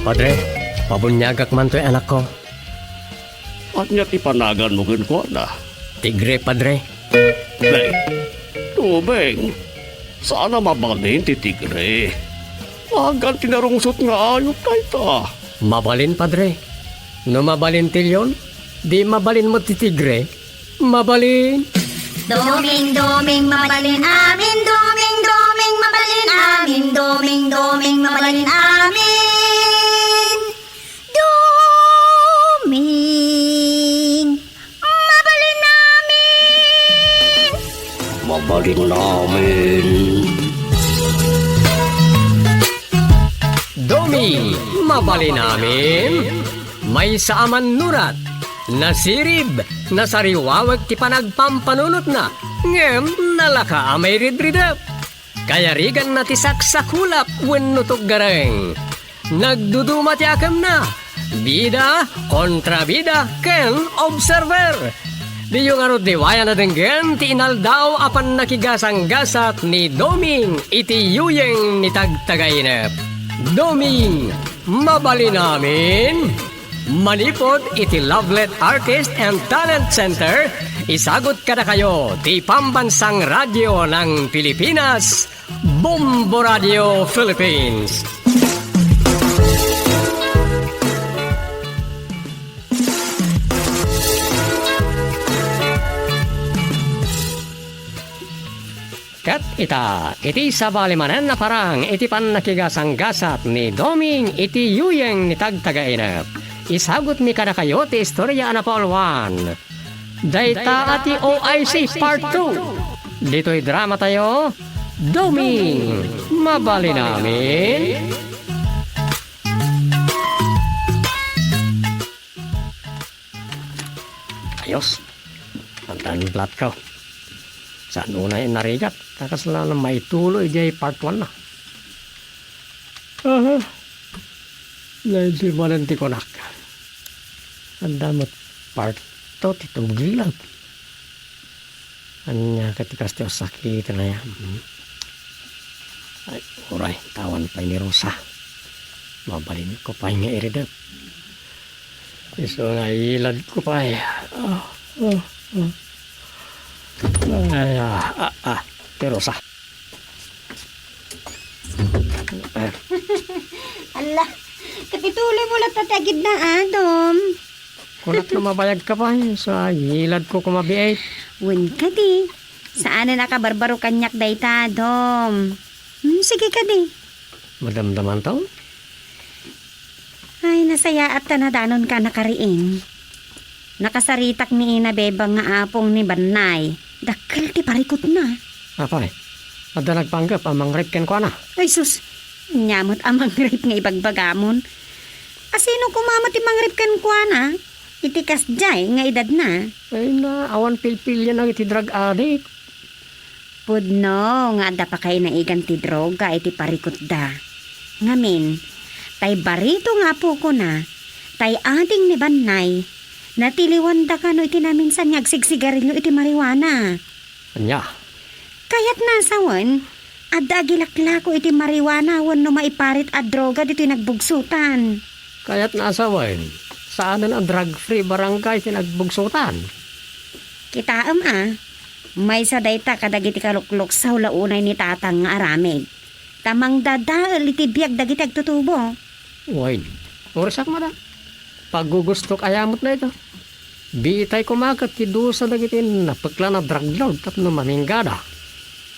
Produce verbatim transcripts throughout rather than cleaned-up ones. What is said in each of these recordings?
Padre, pabuniagak man toy anakko. Ania ti panaganmo kenkuana? Tigre, Padre. Nay, Doming, saan a mabalin ti tigre. Agan ti narungsot nga ayup dayta. Mabalin, Padre. No mabalin ti leon, di mabalin met ti tigre. Mabalin. Doming, Doming, mabalin amin. Doming, Doming, mabalin amin. Doming, Doming, mabalin amin. Doming, mabalin amin. Mabalin amin. Doming, mabalin amin. Maysa a mannurat, nasirib, nasariwawek ti panagpampanunotna, ngem nalaka a mairidridep. Kayariganna ti saksakulap wenno tuggareng. Nagduduma ti akemna, bida, kontrabida, ken observer. Diyo ngarud liwayan a denggen ti inaldaw a pannakigasanggasat ni Doming iti yuyeng ni Tagtagainep. Doming, mabalin amin. Manipud iti Lovelet Artist and Talent Center, isagut kadakayo ti Pambansang Radyo ng Pilipinas, Bombo Radio Philippines. Ket ita, iti sabali manen a parang iti pannakigasanggasat ni Doming iti yuyeng ni Tagtagainep, isagutmi kadakayo ti istoria a napauluan. Dayta a ti O I C Part two. Ditoy dramatayo, Doming, mabalin amin. Ayos. Addan platko. Saan unay narigat? Ta kasla maituloy diay part one na. Aha. Lain ti manen ti kunak. Adda met part two ti tubgilak. Ania ket ti kas ti usakiten aya? Hmm. Ay, uray, tawan pay ni Rosa. Mabalinko pay nga iridep. Isu nga iladko pay. Ah, ah, ah. Ay, ah, ah, ah. Ti Rosa. Ah. Ala, kapituloy mo latta ti agidna, Dom. Kunak no mabayagka pay, sa iladko koma biit. Wen kadi, saanen a kabarbaro kaniak dayta, Dom. Hmm, sige kadi. Madamdamanto? Ay, nasayaat ta nadanonka a nakariing. Nakasaritak ni Ina Bebang nga apong ni Bannay. Dakkel ti parikutna. Apay, adda nagpanggep a mangrip kenkuana? Ay sus, ania met a mangrip nga ibagbagamon? Asino koma met ti mangrip kenkuana? Iti kasdiay nga edadna? Ay na, awan pilpilian iti drug addict. Pudno nga adda pakainaigan ti droga iti parikutda. Ngamin, tay barito nga apokona, tay ading ni Bannay, natiliwanda kano iti naminsan nga agsigsigarilio iti marijuana. Ania? Kayatna a sawen, adda agilaklako iti marijuana wenno maiparit a droga ditoy nagbugsotan. Kayatna a sawen, saanen a drug-free barangay ti nagbugsotan? Kitaem a, maysa dayta kadagiti kalukluksaw la unay ni Tatang nga aramid. Ta mangdadael iti biag dagiti agtutubo. Wen, urasak met a. Pagugustok aya met dayta. Bitay koma ket ti dusa dagiti napeklan a drug lord tapno maminggada.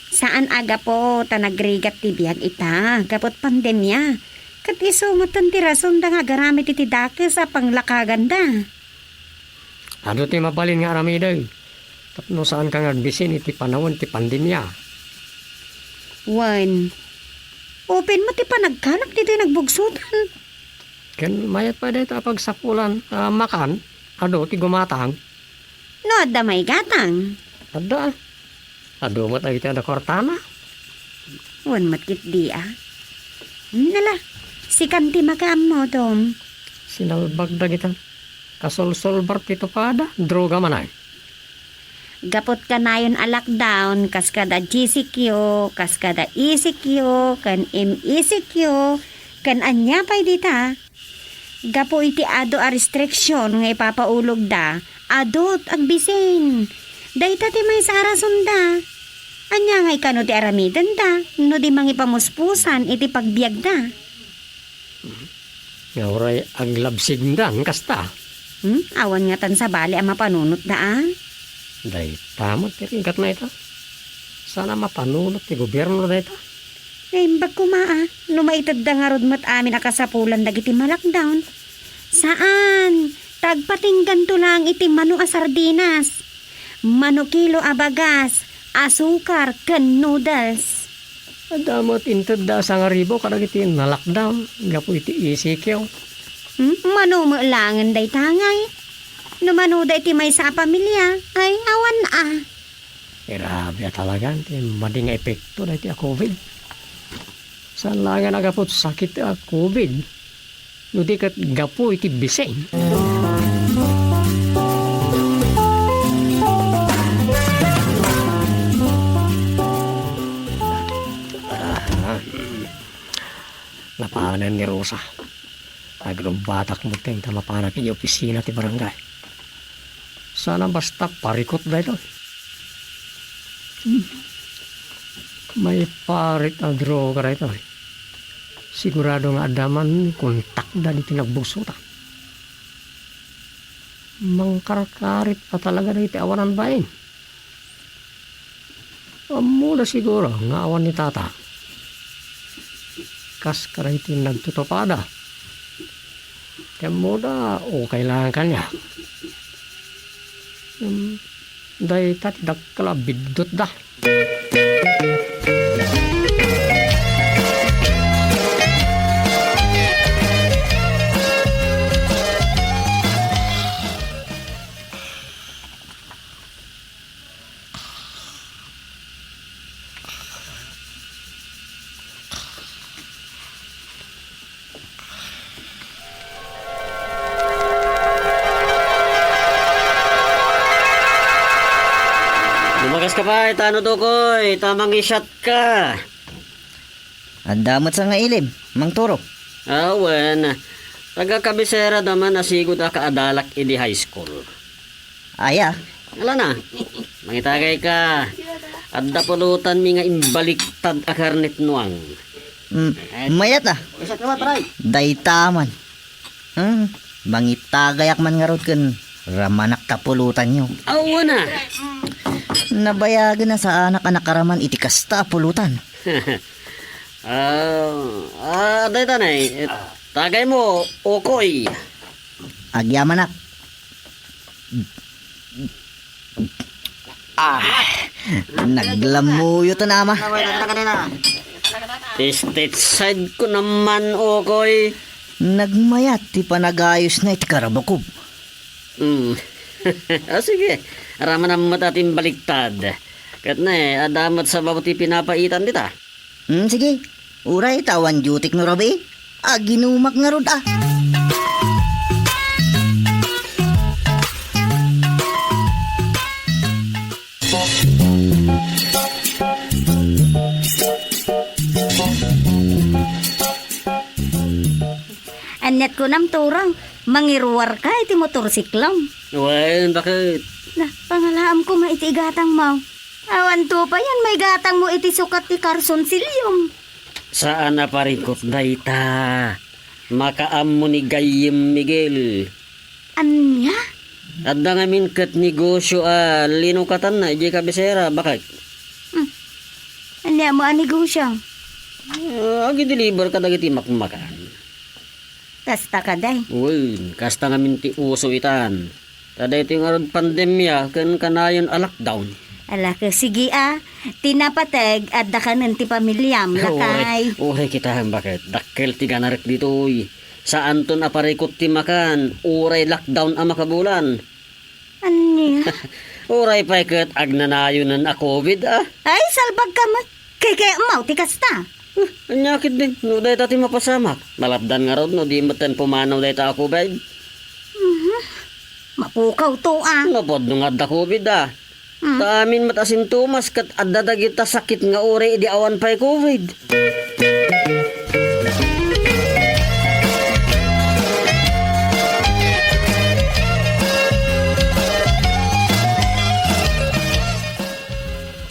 Saan a gapu ta nagrigat ti biag ita, gapu ti pandemia. Ket isu metten ti rasonda nga agaramid iti dakes a panglakaganda. Adu ti mabalin nga aramiden tapno saanka nga agbisin iti panawen ti pandemia. Wen, open met ti panagkanak ditoy nagbugsotan. Ken mayat pay dayta a pagsapulan a makan, adu ti gumatang. No adda maigatang? Adda. Adu met dagiti adda kuartana. Wen met ketdi a. Nala, sikan ti makaammo, Dom. Sinalbag dagita. Kasolsolbar ti tupada, droga manen. Gaput kanayon a lockdown, kas kada G C Q, kas kada E C Q, ken M E C Q, ken ania pay dita. Gapu iti adu a restriction nga ipapaulogda, adut agbisin. Dayta ti maysa a rasonda. Ania ngay kano ti aramidenda no di mangipamuspusan iti pagbiagda? Nga uray aglabsigdan kasta. Hmm? Awan ngatan sabali a mapanunotda, a? Dayta met ti rigatna ita. Saan a mapanunot ti gobierno dayta? Naimbag koma, a, no maitedda ngarud met amin a kasapulan dagiti ma-lockdown. Saan, ta agpatingganto laeng iti mano a sardinas, mano kilo a bagas, asukar, ken noodles. Adda met intedda a sangaribu kadagiti na-lockdown gapu iti E C Q. Hmm? Mano met laengen dayta ngay? No manoda iti maysa a pamilia, ay awan a. Grabe a talagan ti madi nga epekto daytoy a covid. Saan laengen a gapu ti sakit a covid, no di ket gapu iti bisin. Ah, napanen ni Rosa. Agrubbatak metten ta mapanak idiay opisina ti barangay. Saan a basta parikut daytoy. Hmm. Maiparit a droga daytoy. Sigurado nga adda man kontakda ditoy nagbugsota. Mangkarkarit a talaga dagiti awanan bain. Ammoda siguro nga awan ni Tata. Kas kadagiti nagtutupada. Ti ammoda, okay laeng kaniak. Hmm, dayta ti dakkel a biddutda. Lumakas ka pay, Tano Tukoy, ta mangi-shot ka. Adda met sa nga ilim, Mang Turo. Awen, taga-kabisera da man a sigud a kaadalak idi high school. Aya. Ala na, mangitagay ka. Adda pulutanmi nga imbaliktad a karnet nuang. Mm, mayat a. Isa ka, taray. Dayta man. Hmm, mangitagayak man ngarud ken ramanak ta pulutanyo. Awan a. Nabayagen a saanak a nakaraman iti kasta a pulutan. Ah, ah, dayta nay. Tagaymo, Ukoy. Agyamanak. Ah, naglamuyo ta, Ama. Ti state side ko naman, Ukoy. Nagmayat ti panagayos na iti karabakob. Hmm. Ah, sige. Araman met a timbaliktad. Ket ne, adda met sa babo ti pinapaitan dita. Hmm, sige. Uray ta awan duty-k no rabii. Aginumak ngarud a. Aniat kunam, Turo? Mangiruarka iti motorsiklom? Wen, baket? Na, pangalaam koma iti igatangmo. Awan to payen maigatangmo iti sukat ti karson silyom. Saan a parikut dayta. Makaammo ni Gayyem Miguel. Ania? Adda ngamin ket negosyo a linukatanna idiay kabisera, baket. Hmm. Ania mo a negosyo? Ah, agideliver kadagiti makmakan. Kasta kadi? Wen, kasta ngamin ti uso itan. Ta daytoy ngarud pandemia ken kanayon a lockdown. Ala, ket sige a, ti napateg, adda kanen ti pamiliam, lakay. Uray, uray kita, baket. Dakkel ti ganarek ditoy. Saanton a parikut ti makan, uray lockdown a makabulan. Ania? Uray pay ket agnanayonen a covid a. Ay, salbagka met. Kekemaw ti kasta. Eh, ania ketdi, no dayta ti mapasamak? Malapdan ngarud no di metten pumanaw dayta a covid. Mhm. Mapukaw to a. Napudno nga adda covid a. Hmm. Ta amin met a sintomas ket adda dagita sakit nga uray idi awan pay covid.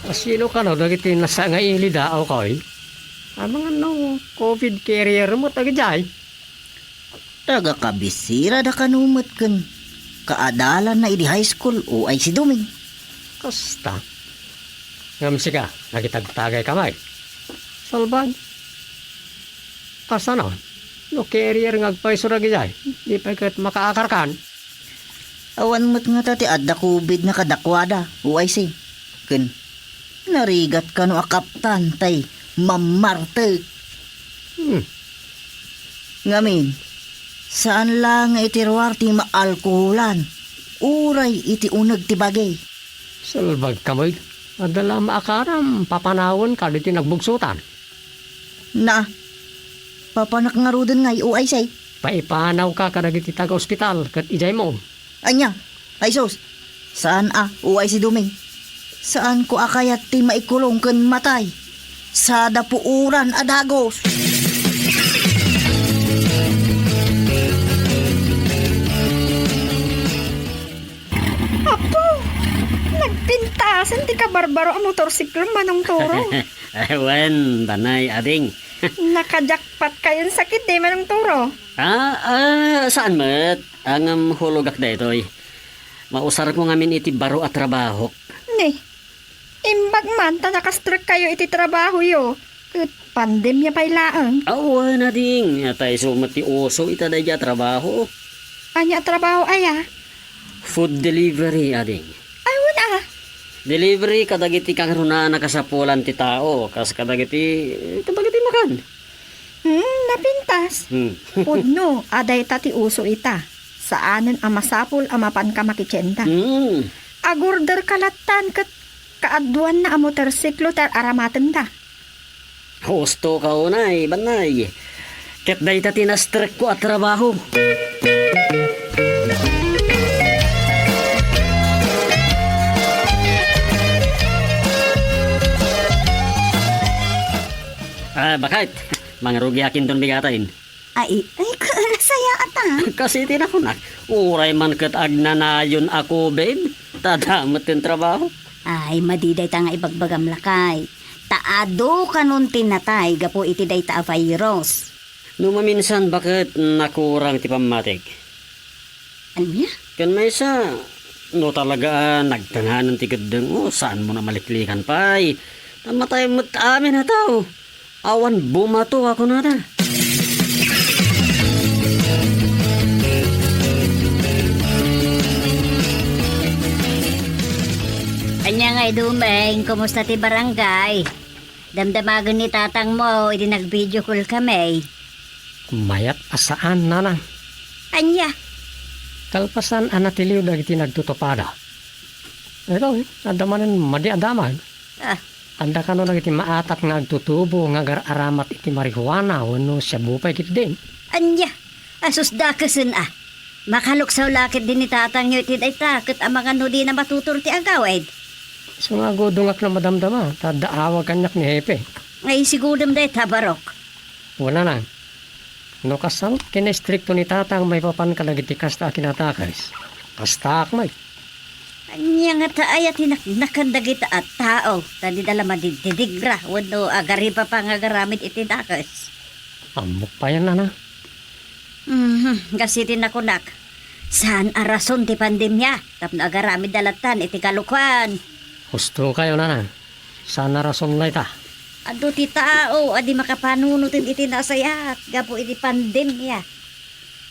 Asino kano dagiti nasa nga ili daaw, Koy? Amangan no covid carrier met dagidiay? Taga-kabisera da kano met ken kaadalanna idi high school, uay si Doming. Kasta. Ngem sika, nagitagtagay ka met. Salbag. Kasano? No carrier nga agpayso dagidiay, di pay ket makaakarkan? Awan met ngata ti adda covid nga kadakuada, uay si. Ken narigat kano a kaptan tay mammartek. Hmm. Ngamin, saan la nga iti ruar ti maalkoholan, uray iti uneg ti bagi. Salbag ka met. Adda la maakaram, papanawen ka diti nagbugsotan. Na, papanak ngaruden ngay, uay si. Paipanawka kadagiti taga-ospital ket idiaymo. Ania? Ay sus! Saan a, uay si Doming. Saanko a kayat ti maikulong ken matay. Sada puoran a dagus. Apo! Nagpintasan ti kabarbaro a motorsiklo, Manong Toro. Ay, wen, banay, ading. Nakajakpat kayon sakit, di, Manong Toro? Ah, ah, saan met? Ngem hulogak daytoy. Mausarko ngamin iti baro a trabahok. Ni, imbag man ta nakastrek kayo iti trabahoyo. Ket pandemia pay laeng. Awan, ading. Tay isu met ti uso ita daydiay a trabaho. Ania a trabaho aya? Food delivery, ading. Ay, wen a. Delivery kadagiti kangrunaan a kasapulan ti tao, kas kadagiti, kadagiti makan. Hmm, napintas. Hmm. Pudno a dayta ti uso ita. Saanen a masapul a mapanka makitienda. Hmm. Agorder ka lattan ket kaaduanna a motorsiklo ti ar-aramatenda. Husto ka unay, banay. Ket dayta ti nastrekko a trabaho. Ah, bakit? Mangrugiak inton bigaten. Ay, ay, ka-, nasaya ata. Kasi ti nakunak, uray man ket agnanayon a covid, ta adda met ti trabaho. Ay, madi dayta nga ibagbagam, lakay. Ta adu kanon ti natay gapu iti dayta a virus. No maminsan, baket nakurang ti pammatik? Ania? Ken maysa, no talaga a nagtenganen ti geddengmo, saanmo a maliklikan pay. Ta matay met amin a tao. Awan bumato a kunada. Ania ngay, Dumeng, kumusta ti barangay? Damdamagen ni tatangmo idi nag-video call kami. Mayat a saan, nanang. Ania? Kalpasan a natiliw dagiti nagtutupada. Ikaw, eh, adda manen madi a damag. Ah. Adda kano dagiti maatap nga agtutubo nga agar-aramat iti marijuana wenno shabu pay ketdi. Ania? Asus, dakesen a. Makaluksaw la ketdi ni tatangyo iti dayta, ket amangan no dina matutudo ti agawid. Isu nga agudongak no madamdama, ta adda awag kaniak ni Hepe. Ay, sigudem dayta, barok. Wala na. No kasano, kinaistrikto ni tatang maipapan kadagiti kasta a kinadakes. Kastaak met. Ania ngata aya ti naknakan dagita a tao, ta dida la madiddidigra wenno agaripa nga agaramid iti dakes? Ammok payen, nana. Mhm, kas iti nakunak, saan a rason ti pandemia tapno agaramidda lattan iti kalokuan. Husto kayo, nana. Saan a rason dayta? Adu ti tao a di makapanunoten iti nasayaat gapu iti pandemia.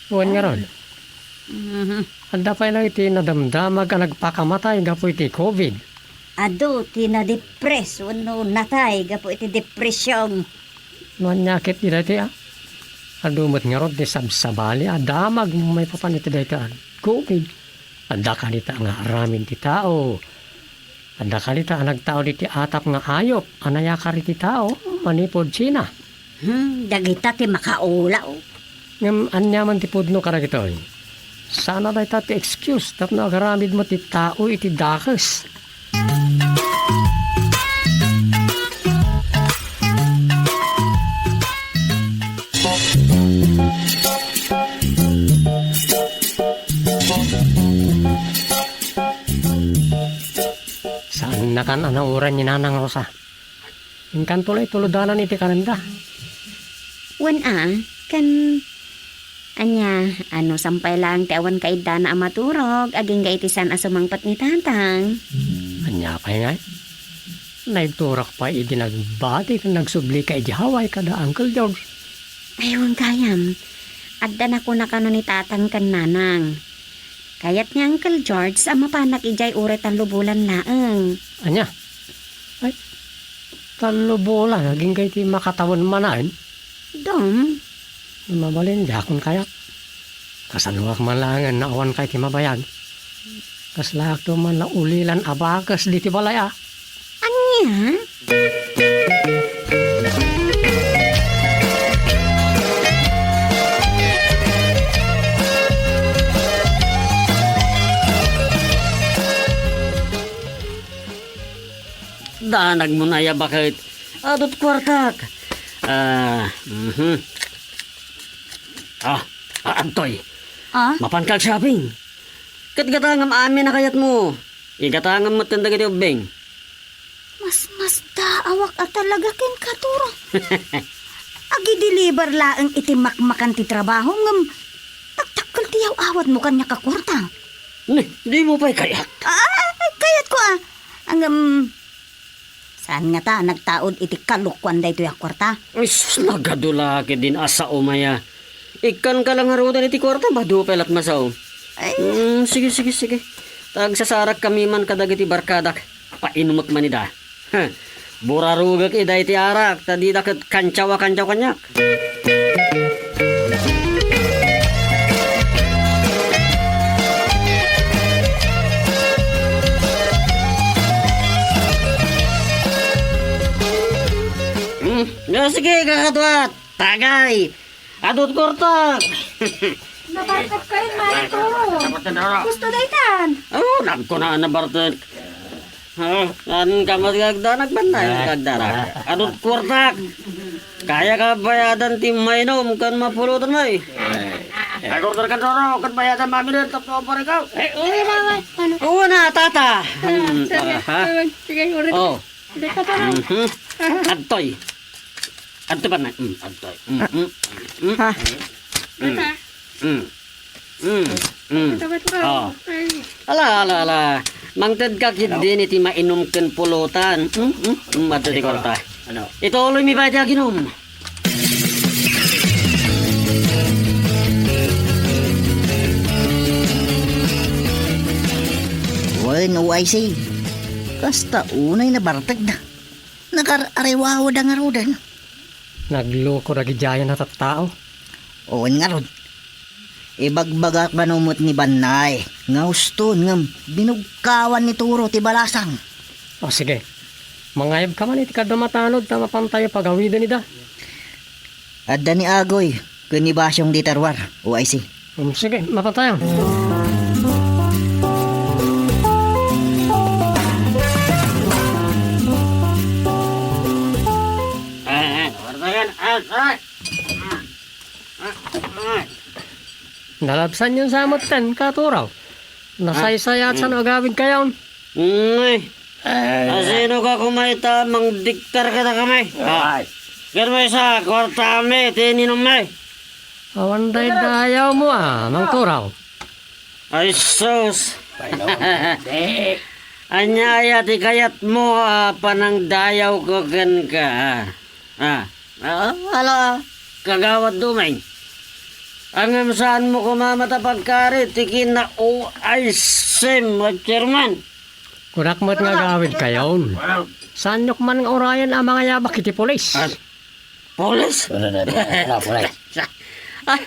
Wen ngarud. Mhm. Adda pay la iti nadamdamag a nagpakamatay gapu iti covid. Adu ti nadepres wenno natay gapu iti depresyon. No ania ket daytoy a? Adu met ngarud ti sabsabali a damag maipapan iti dayta a covid. Adda kanita nga aramid ti tao. Adda kanita a nagtaud iti atap nga ayup a nayakar iti tao manipud China. Hmm, dagita ti makaulaw. Ngem ania man ti pudno kadagitoy? Saan a dayta ti excuse tapno agaramid met ti tao iti dakes. Saannakan a nauray ni Nanang Rosa. Inkanto la ituludanan iti kanenda. Wen a, ken ania, ano, sampay laeng ti awan kaiddana a maturog, agingga iti saan a sumangpet ni Tatang. Ania pay ngay? Naiturak pay idi nagbati ken nagsublika idi Hawaii kada Uncle George. Ay, wen gayam. Adda nakuna kano ni Tatang ken Nanang. Kayat ni Uncle George a mapanak idiay uray tallo bulan laeng. Ania? Ay, tallo bulan, agingga iti makatawen manen? Dom. Mabalin, diakon kayat. Kasaluak man laengen no awan kay ti mabayag. Kaslaakto man la ulilan a bakes diti balay a. Ania? Danag mo na ya, baket. Adut kuartak. Ah, mhm. Ah, ah, adtoy. Ah? Mapanka ag-shopping. Ket gatangem amin a kayatmo. Igatangem met dagiti ubbing. Masmasdaawak a talaga kenka, Turo. Agi-deliver laeng iti makmakan ti trabaho, ngem taktakkel ti yaw-awatmo kaniak a kuarta. Ne, dimo pay kayat? Ah, kayatko, ah. Ngem, saan ngata a nagtaud iti kalokuan daytoy a kuarta? Ay, sus, nagadu la ketdin a sao, Maya. Ikkanka la ngaruden iti kuarta, madu pay la't masao. Ay. Mm, sige, sige, sige. Ta agsasarakmi man kadagiti barkadak. Painumek man ida. Heh. Burarugek ida iti arak, ta dida ket kantiaw a kantiaw kaniak. Hmm, ya, sige, kakaduat. Tagay. Adut kuartak. Nabarkak kayo, Mari Toro. Gusto daytan. Oh, nagkuna na bartek. Ah, an kamat kagda, nagbanay kagdara. Adut kuartak. Kayaka bayadan ti mainom ken mapulotan, May? Ay, order ka, Toro, ken bayadan maminum, tapno ang pare ka. Eh, uli na, May. Ano? Oo na, tata. Ah, Hmm, sorry. ah, ha? Sige, sige, ulit. Oh. Deka, Toro. Mhm. Adtoy. Adtoy pa na. Mm, adtoy. Mm, mm, mm, Ha? mm, mm, mm, mm. Ito ba ito? Oh. Ay. Ala, ala, ala. Mangted ka kit Ano? din iti mainom ken pulutan. Mm, mm, mm, adtoy ti kwarta. Ano? Ituloy mi ba iti aginum? Wen, O I C. Kasta unay nabartekda. Nakar-ariwawada ngaruden. Nagloko dagidiay a tattao. Wen ngarud. Ibagbagak kano met ni Bannay nga uston ngem binugkawan ni Turo ti balasang. O, sige. Mangayabka man iti kadumatanod ta mapantayo pagawiden ida. Adda ni Agoy ken ni Basyong di Tarwar, O I C. Um, sige, mapantayo. Nalabsanyon sa metten, Katuraw. Nasaysayaat sano agawidkayon. Uy. Asino ka kumayta, mangdiktar kadakami? Ah. Ay. Ken maysa, kuartami, ti ininummi. Awan daydayawmo, a, Mang Turaw. Ay, sus. Ania aya ti kayatmo a panangdayawko kenka, a? Ah, ah, ala, Kagawad Dumeng. Ngem saanmo koma met a pagkari ti kina-O I C mo, Chairman. Kunak met nga agawidkayon. Saanyok man nga urayen a mangayabak iti pulis. Ah, pulis? Ano, ano, ano, pulis? Ah,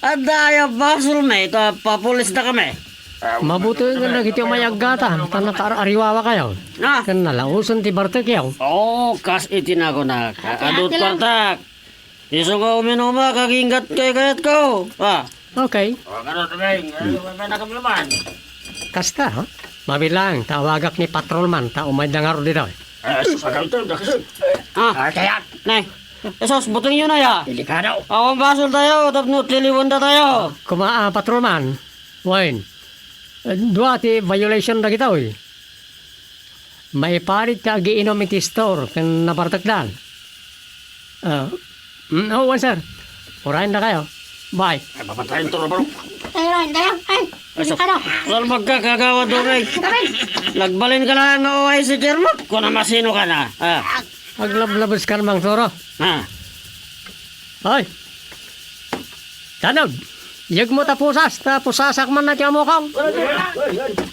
adda aya basolmi ta papulisdakami? Mabuti nga dagiti umayaggatan, ta nakaar-ariwawakayo. Ah. Ken nalaosen ti bartekyo. Oh, kas iti nakunak. Adu ti kuartak. Isu nga uminumak, agingga ti kaykayatko. Ah. Okay. O, ano, Dumeng? Ano, may, may nakabluman? Kasta, ha? Mabilang, ta awagak ni patrolman, ta umayda ngarud ditoy. Eh, sus, agawid tayo, Jackson. Ah. Ah, kaya? Nay. Esos, butengyo na ya. Delikado. Awan basoltayo tapno tiliwenda tayo. Kuma, ah, patrolman. Wen, eh, dua ti violation dagitoy. Maiparit ti agiinom iti store ken nabartekdan. Ah, mm, oo, wen, sir. Urayen dakayo. Bye. Ay, papatayen to, bro. Ay, ay, ay, ay. Ay, so, ano? Saan magkakagawa, Doreng? Doreng! Nagbalin ka lang nga O I C chairman? Kuna masino ka na. Ah. Aglablabes ka namang toro. Ah. Ay. Tanod. Yegmo ta pusas, ta pusasak man na ti amokong.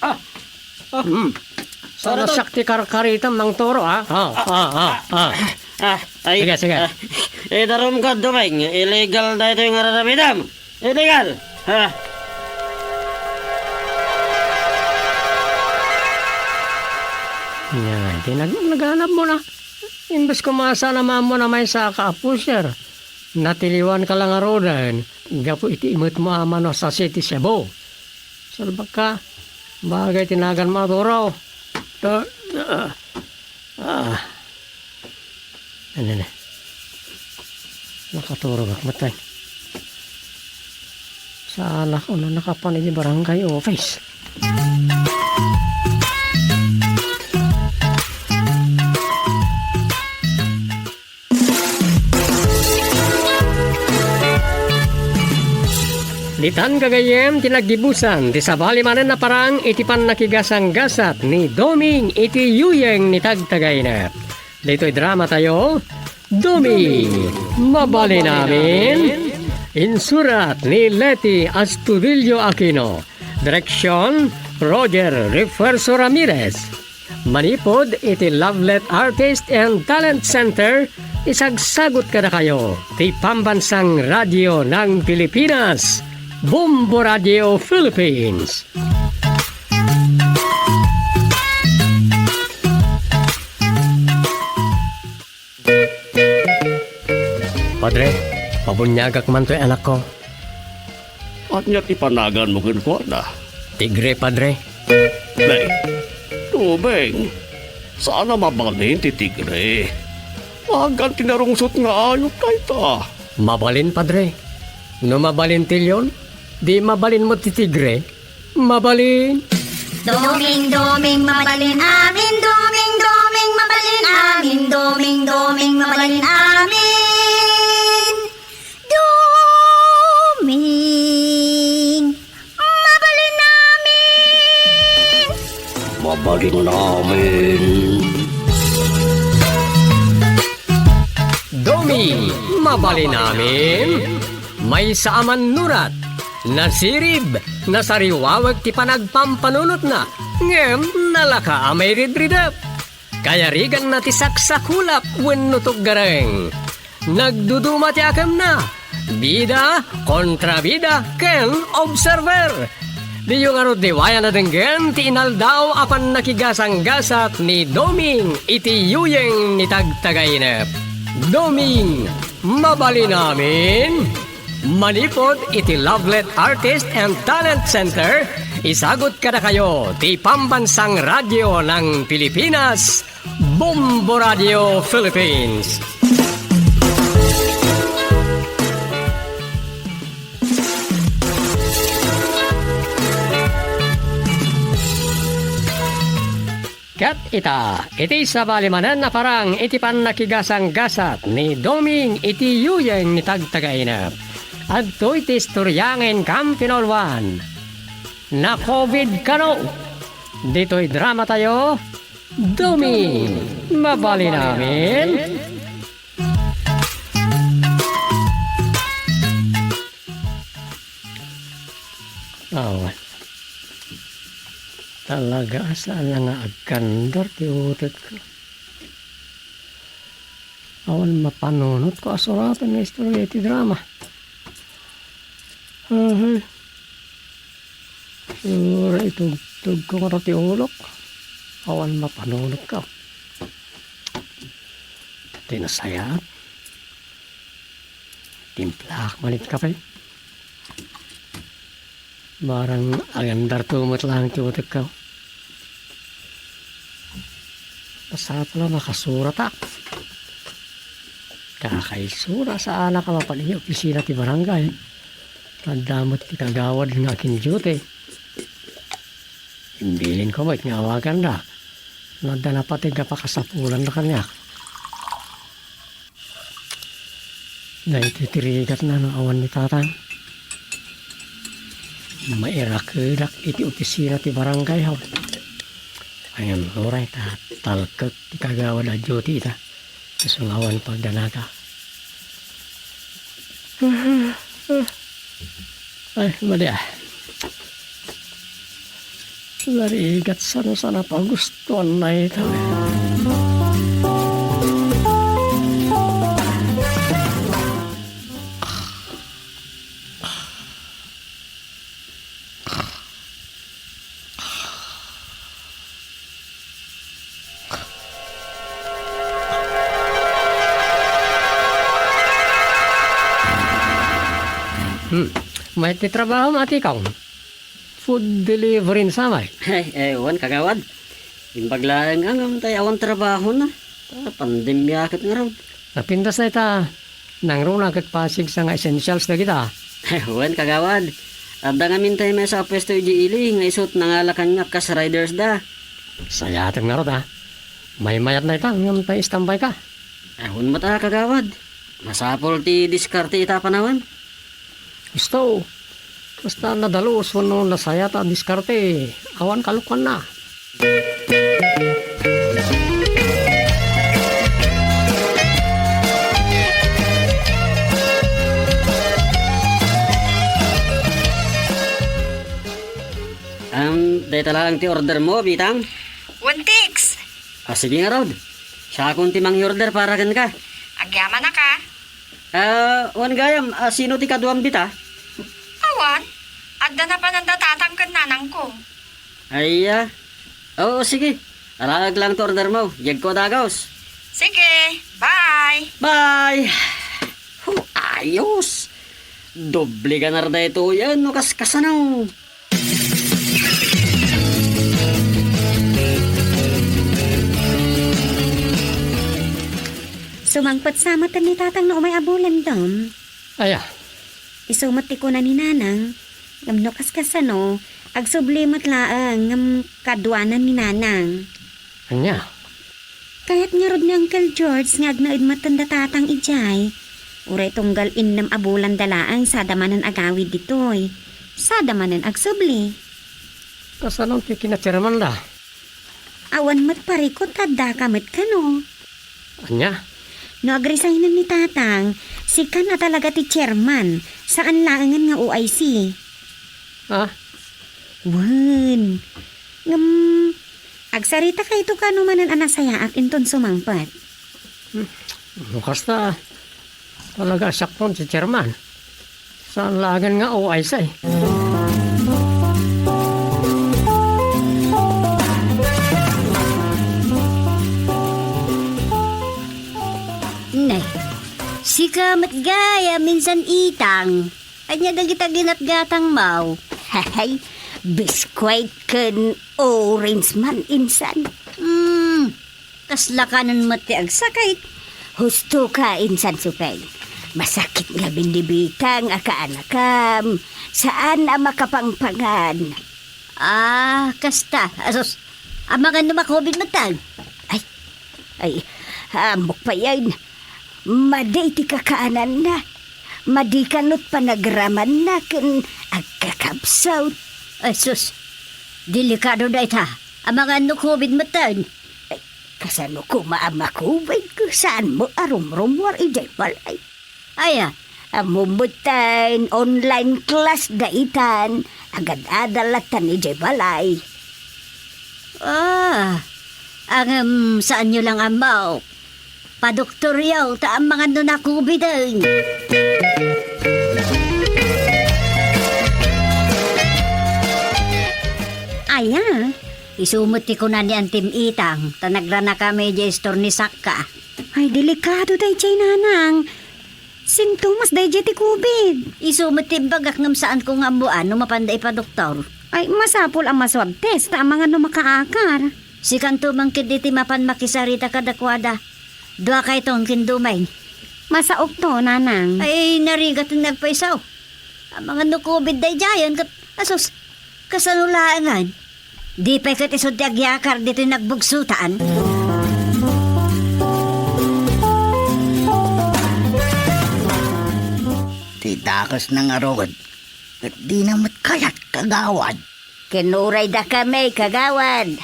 Ah. Ah. Hmm. Sana siak ti karkaritam, Mang Toro, ha? Ah, ah, ah, ah. Ah, ay, sige, sige. Ah, idarum ka, Domeng. Illegal daytoy nga raramidam. Illegal. Ha? Nya, di nag-, naganabmo na. Imbes ko masana maammo na maysa ka pusher, natiliwan ka lang ngaruden, gapu iti imetmo a mano sa City Cebu. Salbakka, bagay ti naganmo a turaw. Ta-, ah, ah. Ano na? Nakaturog ak matay. Saan ako na nakapan iti barangay office? Ditan gagayyem ti naggibusan ti sabali manen a parang iti pannakigasanggasat ni Doming iti yuyeng ni Tagtagainep. Ditoy drama tayo, Doming, Mabalin Amin. Insurat ni Leti Astudillo Aquino. Direksyon, Roger Refuerzo Ramirez. Manipud iti Lovelet Artist and Talent Center, isagsagut kadakayo ti Pambansang Radio ng Pilipinas, Bombo Radio Philippines. Padre, pabuniagak man toy anakko. Ania ti panaganmo kenkuana? Tigre, Padre. Nay, Doming, saan a mabalin ti tigre. Agan ti narungsot nga ayup dayta. Mabalin, Padre. No mabalin ti leon, di mabalin met ti tigre. Mabalin. Doming, Doming, mabalin amin. Doming, Doming, mabalin amin. Doming, Doming, mabalin amin. Doming, mabalin amin. Mabalin amin. Doming, mabalin amin. Maysa a mannurat, nasirib, nasariwawek ti panagpampanunotna, ngem nalaka a mairidridep. Kayariganna ti saksakulap wenno tuggareng. Nagduduma ti akemna. Bida, kontrabida, ken observer. Diyo ngarud liwayan a denggen ti inaldaw a pannakigasanggasat ni Doming iti yuyeng ni Tagtagainep. Doming, mabalin amin. Manipud iti Lovelet Artist and Talent Center, isagut kadakayo ti Pambansang Radio ng Pilipinas, Bombo Radio Philippines. Ket ita, iti sabali manen a parang iti pannakigasanggasat ni Doming iti yuyeng ni Tagtagainep. Adtoy ti istorya nga inkam pinauluan. Na-covid kano? Ditoy drama tayo, Doming, mabalin amin. Awan. Talaga, saan nga agkandar ti utek ko. Awan mapanunot ko a suraten nga istorya iti drama. Ahay. Sura itugtog ko nga ti ulok. Awan mapanunot ko. Ti nasayaat. Timplaak man iti kape. Barang agandarto met laeng ti utekko. Masapul a makasuratak. Kakaisura, saanak a mapan idiay opisina ti barangay. Adda met ti kagawad nga akin-duty. Imbilinko met nga awaganda no adda napateg a pakasapulanna kaniak. Daytoy ti rigatna no awan ni Tatang. Mairakedak iti opisina ti barangay hall. Ngem uray ta talkek ti kagawad a duty ita. Isu nga awan pagdanaka. Ay, madi, ah. Narigat sano sana pagustuan na ito, eh. Hmm. Mayat ti trabaho mo, Ate Kong? Food delivery ni samay? Ay, eh, wen, kagawad. Imbag laeng nga ngem tay awan trabaho na. Ta, pandemya ket ngarud. Napintas na ita. Nangruna ket pasigsa nga essentials dagita. Wen, kagawad. Adda ngamin tay maysa a puesto idiay ili nga isut' nangala kaniak kas riders da. Sayaten ngarud, a. Maymayat na ita, ngem tay istambay ka. Awan met a, kagawad. Masapul ti diskarte ita a panawen. Husto. Basta nadalus wenno nasayat a diskarte, awan kalokuanna. Am, dayta laeng ti order mo, Bitang? One ticks. Ah, sige ngarud. Siakon ti mangi-order para kenka. Agyamanak a. Ah, wen gayam, a, sino ti kaduam dita? Awan. Adda napanan da tatang ken nanangko. Ay, ah. Oo, sige. Alaek lang ti order mo. Yegko a dagus. Sige. Bye. Bye. Hu, ayos. Doble ganar daytoyen no kaskasano. Sumangpet sa met ni tatang no umay a bulan, Dom. Aya? Isu met ti kuna ni Nanang, ngem no kaskasano, agsubli met laeng ngem kaduanan ni Nanang. Ania? Kayat ngarud ni Uncle George nga agnaed met ken da tatang idiay. Uray tunggal innem a bulanda laeng sada manen agawid ditoy. Sada manen agsubli. Kasano ti kinachairman da? Awan met parikut, addaka met kano. Ania? No agresignen ni tatang, sikan a talaga ti chairman, saan laengen nga O I C. Ah? Wen. Ngem, agsaritaka ito kano manen a nasayaat inton sumangpet. Hmm. No kasta, talaga siakon ti chairman. Saan laengen nga O I C. Ne, sika met gayam insan, Itang. Ania dagita ginatgatangmo? Hay, biskwit ken orange man insan. Hmm, kasla kanen met ti agsakit. Husto ka insan, Supeng. Masakit ngamin ni Bitang a kaanakam. Saan a makapangpangan. Ah, kasta. Asus, amangan no makubid met tay. Ay, ay, ammok payen. Madi ti kakaananna. Madi kanut panagramanna ken agkakabsat. Ay, sus. Delikado dayta. Amangan no kubid met tay. Ay, kasano koma a makubid? Saanmo a rumrumuar idiay balay? Aya, ammom met tay online class daytan. Agad-adal latta idiay balay. Ah, ngem saanyo lang ammo. Padoktoryo, ta amangan no nakubiden. Aya, isu met ti kuna ni Antim Itang, ta nagranakami idiay istor ni Sakka. Ay, delikado daydiay, Nanang. Sintomas daydiay ti kubid. Isu met ti imbagak ngem saanko nga ammoan no mapanda ipadoktor. Ay, masapul a ma-swab test ta amangan no makaakar. Sikanto man ketdi ti mapan makisarita kadakuada. Duakayton ken Dumeng. Masaokto, nanang. Ay, narigat nga agpayso. Amangan no covid daydiayen, ket, asus, kasano laengen? Di pay ket isu ti agyakar ditoy nagbugsotan? Ti dakes na ngarud, ket dina met kayat, kagawad. Kinuray dakami, kagawad.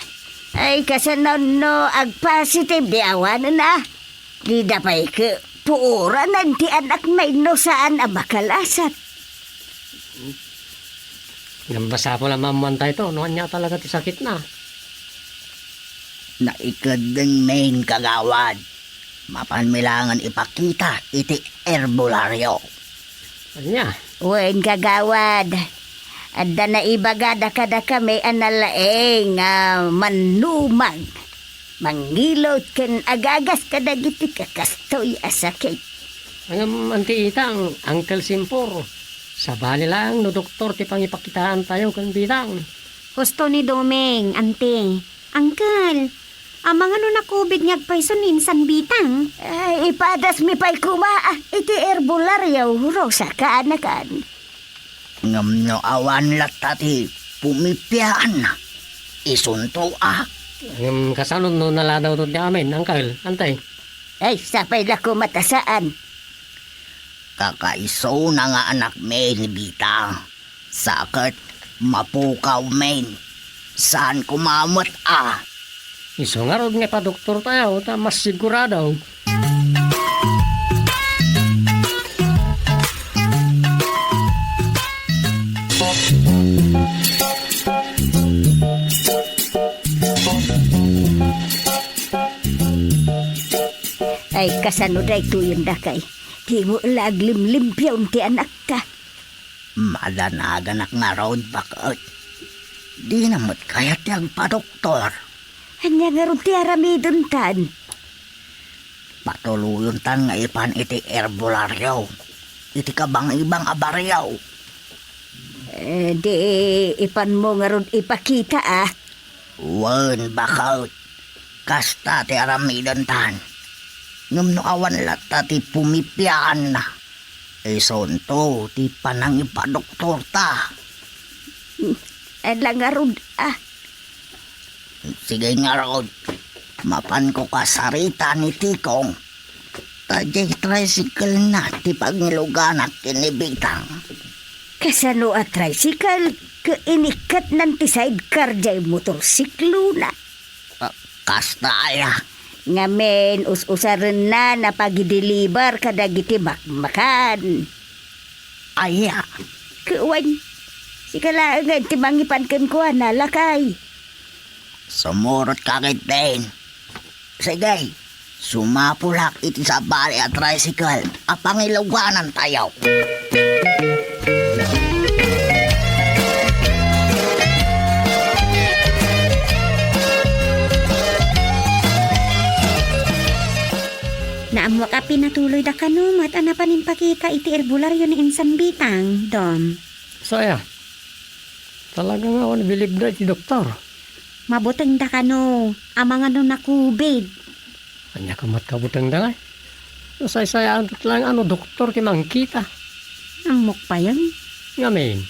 Ay, kasano no agpositive ti awanen, a? Dida pay ket puoranen ti anakmi no saan a makalasat. Ngem masapul a maammoantayto no ania talaga ti sakitna. Naikeddengmin, kagawad. Mapanmi laengen ipakita iti herbolario. Ania? Wen, kagawad. Adda naibagada kadakami a nalaing a mannumag, mangilot ken agagas kadagiti kakastoy a sakit. Ngem, Anti Itang, Uncle Simpor, sabali laeng no doktor ti pangipakitaantayo ken Bitang. Husto ni Doming, Anti. Uncle, amangan no na-covid nga agpayso ni insan Bitang? Ay, ipadasmi pay koma, a, iti herbolario, Rosa, kaanakan. Ngem no awan latta ti pumipiaanna, isunto, a. Ngem kasano no naladawto ti amin, Uncle, Anti? Ay, sapay la koma ta saan. Kakaisuna nga anakmi ni Bitang. Sa ket mapukawmin. Saan koma met, a. Isu ngarud nga ipadoktortayo ta mas sigurado. Ay, kasano daytoyen, dakay? Dimo la aglimlimpion ti anakka. Madanaganak ngarud, baket. Dina met kayat ti agpadoktor. Ania ngarud ti aramidentan? Patuluyontan nga ipan iti herbolario, iti kabangibang a barrio. Eh, di ipanmo ngarud ipakita, a. Wen, baket. Kasta ti aramidentan. Ngem no awan latta ti pumipiaanna, isunto ti panangipadoktorta. Ala ngarud, a. Sige ngarud, mapanko kasarita ni Tikong. Ta diay tricycle-na ti pangiluganak ken ni Bitang. Kasano a tricycle? Ket inikkatnan ti sidecar diay motorsiklona. Ah, kasta aya. Ngamin, us-usarenna a pagideliver kadagiti makmakan. Aya. Ket wen, sika laengen ti mangipan kenkuana, lakay. Sumurotka ketdin. Sige, sumapulak iti sabali a tricycle a pangiluganantayo. Naammok a pinatuloyda kano met a napan impakita iti herbolario ni insan Bitang, Dom. Saya, talaga nga awan bilibda iti doktor. Mabutengda kano, amangan no na-covid. Ania koma ti kabutengda ngay? Nasaysayaat laeng a no doktor ti mangkita. Ammok payen. Ngamin,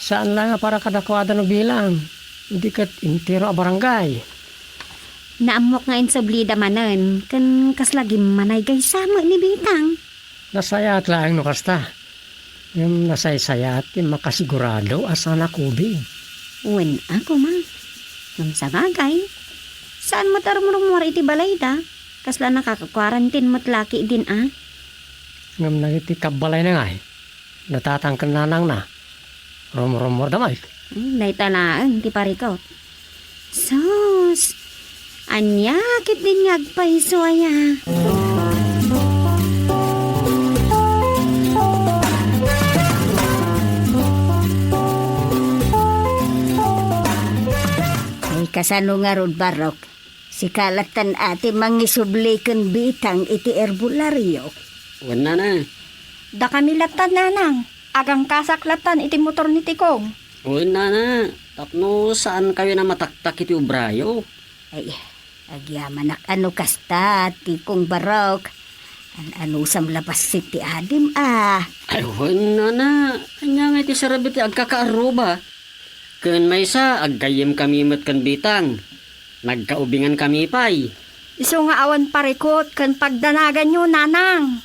saan laeng a para kadakuada no bilang, idi ket entero a barangay. Naammok nga insublida manen, ken kasla gimmanay gaysa met ni Bitang. Nasayaat laeng no kasta. Ngem nasaysayaat ti makasigurado a saan a covid. Wen a koma. Ngem sabagay, saan met a rumrumuar iti balayda. Kasla nakaka-quarantine met la ketdin a. Ngem dagiti kabbalayna ngay, natatangken nanangna. Rumrumuarda met. Hmm, dayta laeng ti parikut. Sus! Ania ketdin nga agpayso aya? Ay, kasano ngarud, Barok? Sika lattan a ti mangisubli ken Bitang iti herbolario. Wen, nana. Dakami lattan, nanang. Agangkasak lattan iti motor ni Tikong. Wen, nana. Tapno saankayon a mataktak iti obrayo. Ay, agyamanak a no kasta, Tikong Barok. An-, anusam la bassit ti adim a? Ay, wen, nana. Ania ngay ti sarabit ti agkakaarruba? Ken maysa, aggayyemkami met ken Bitang. Nagkaubingankami pay. Isu nga awan parikut ken pagdanaganyo, nanang.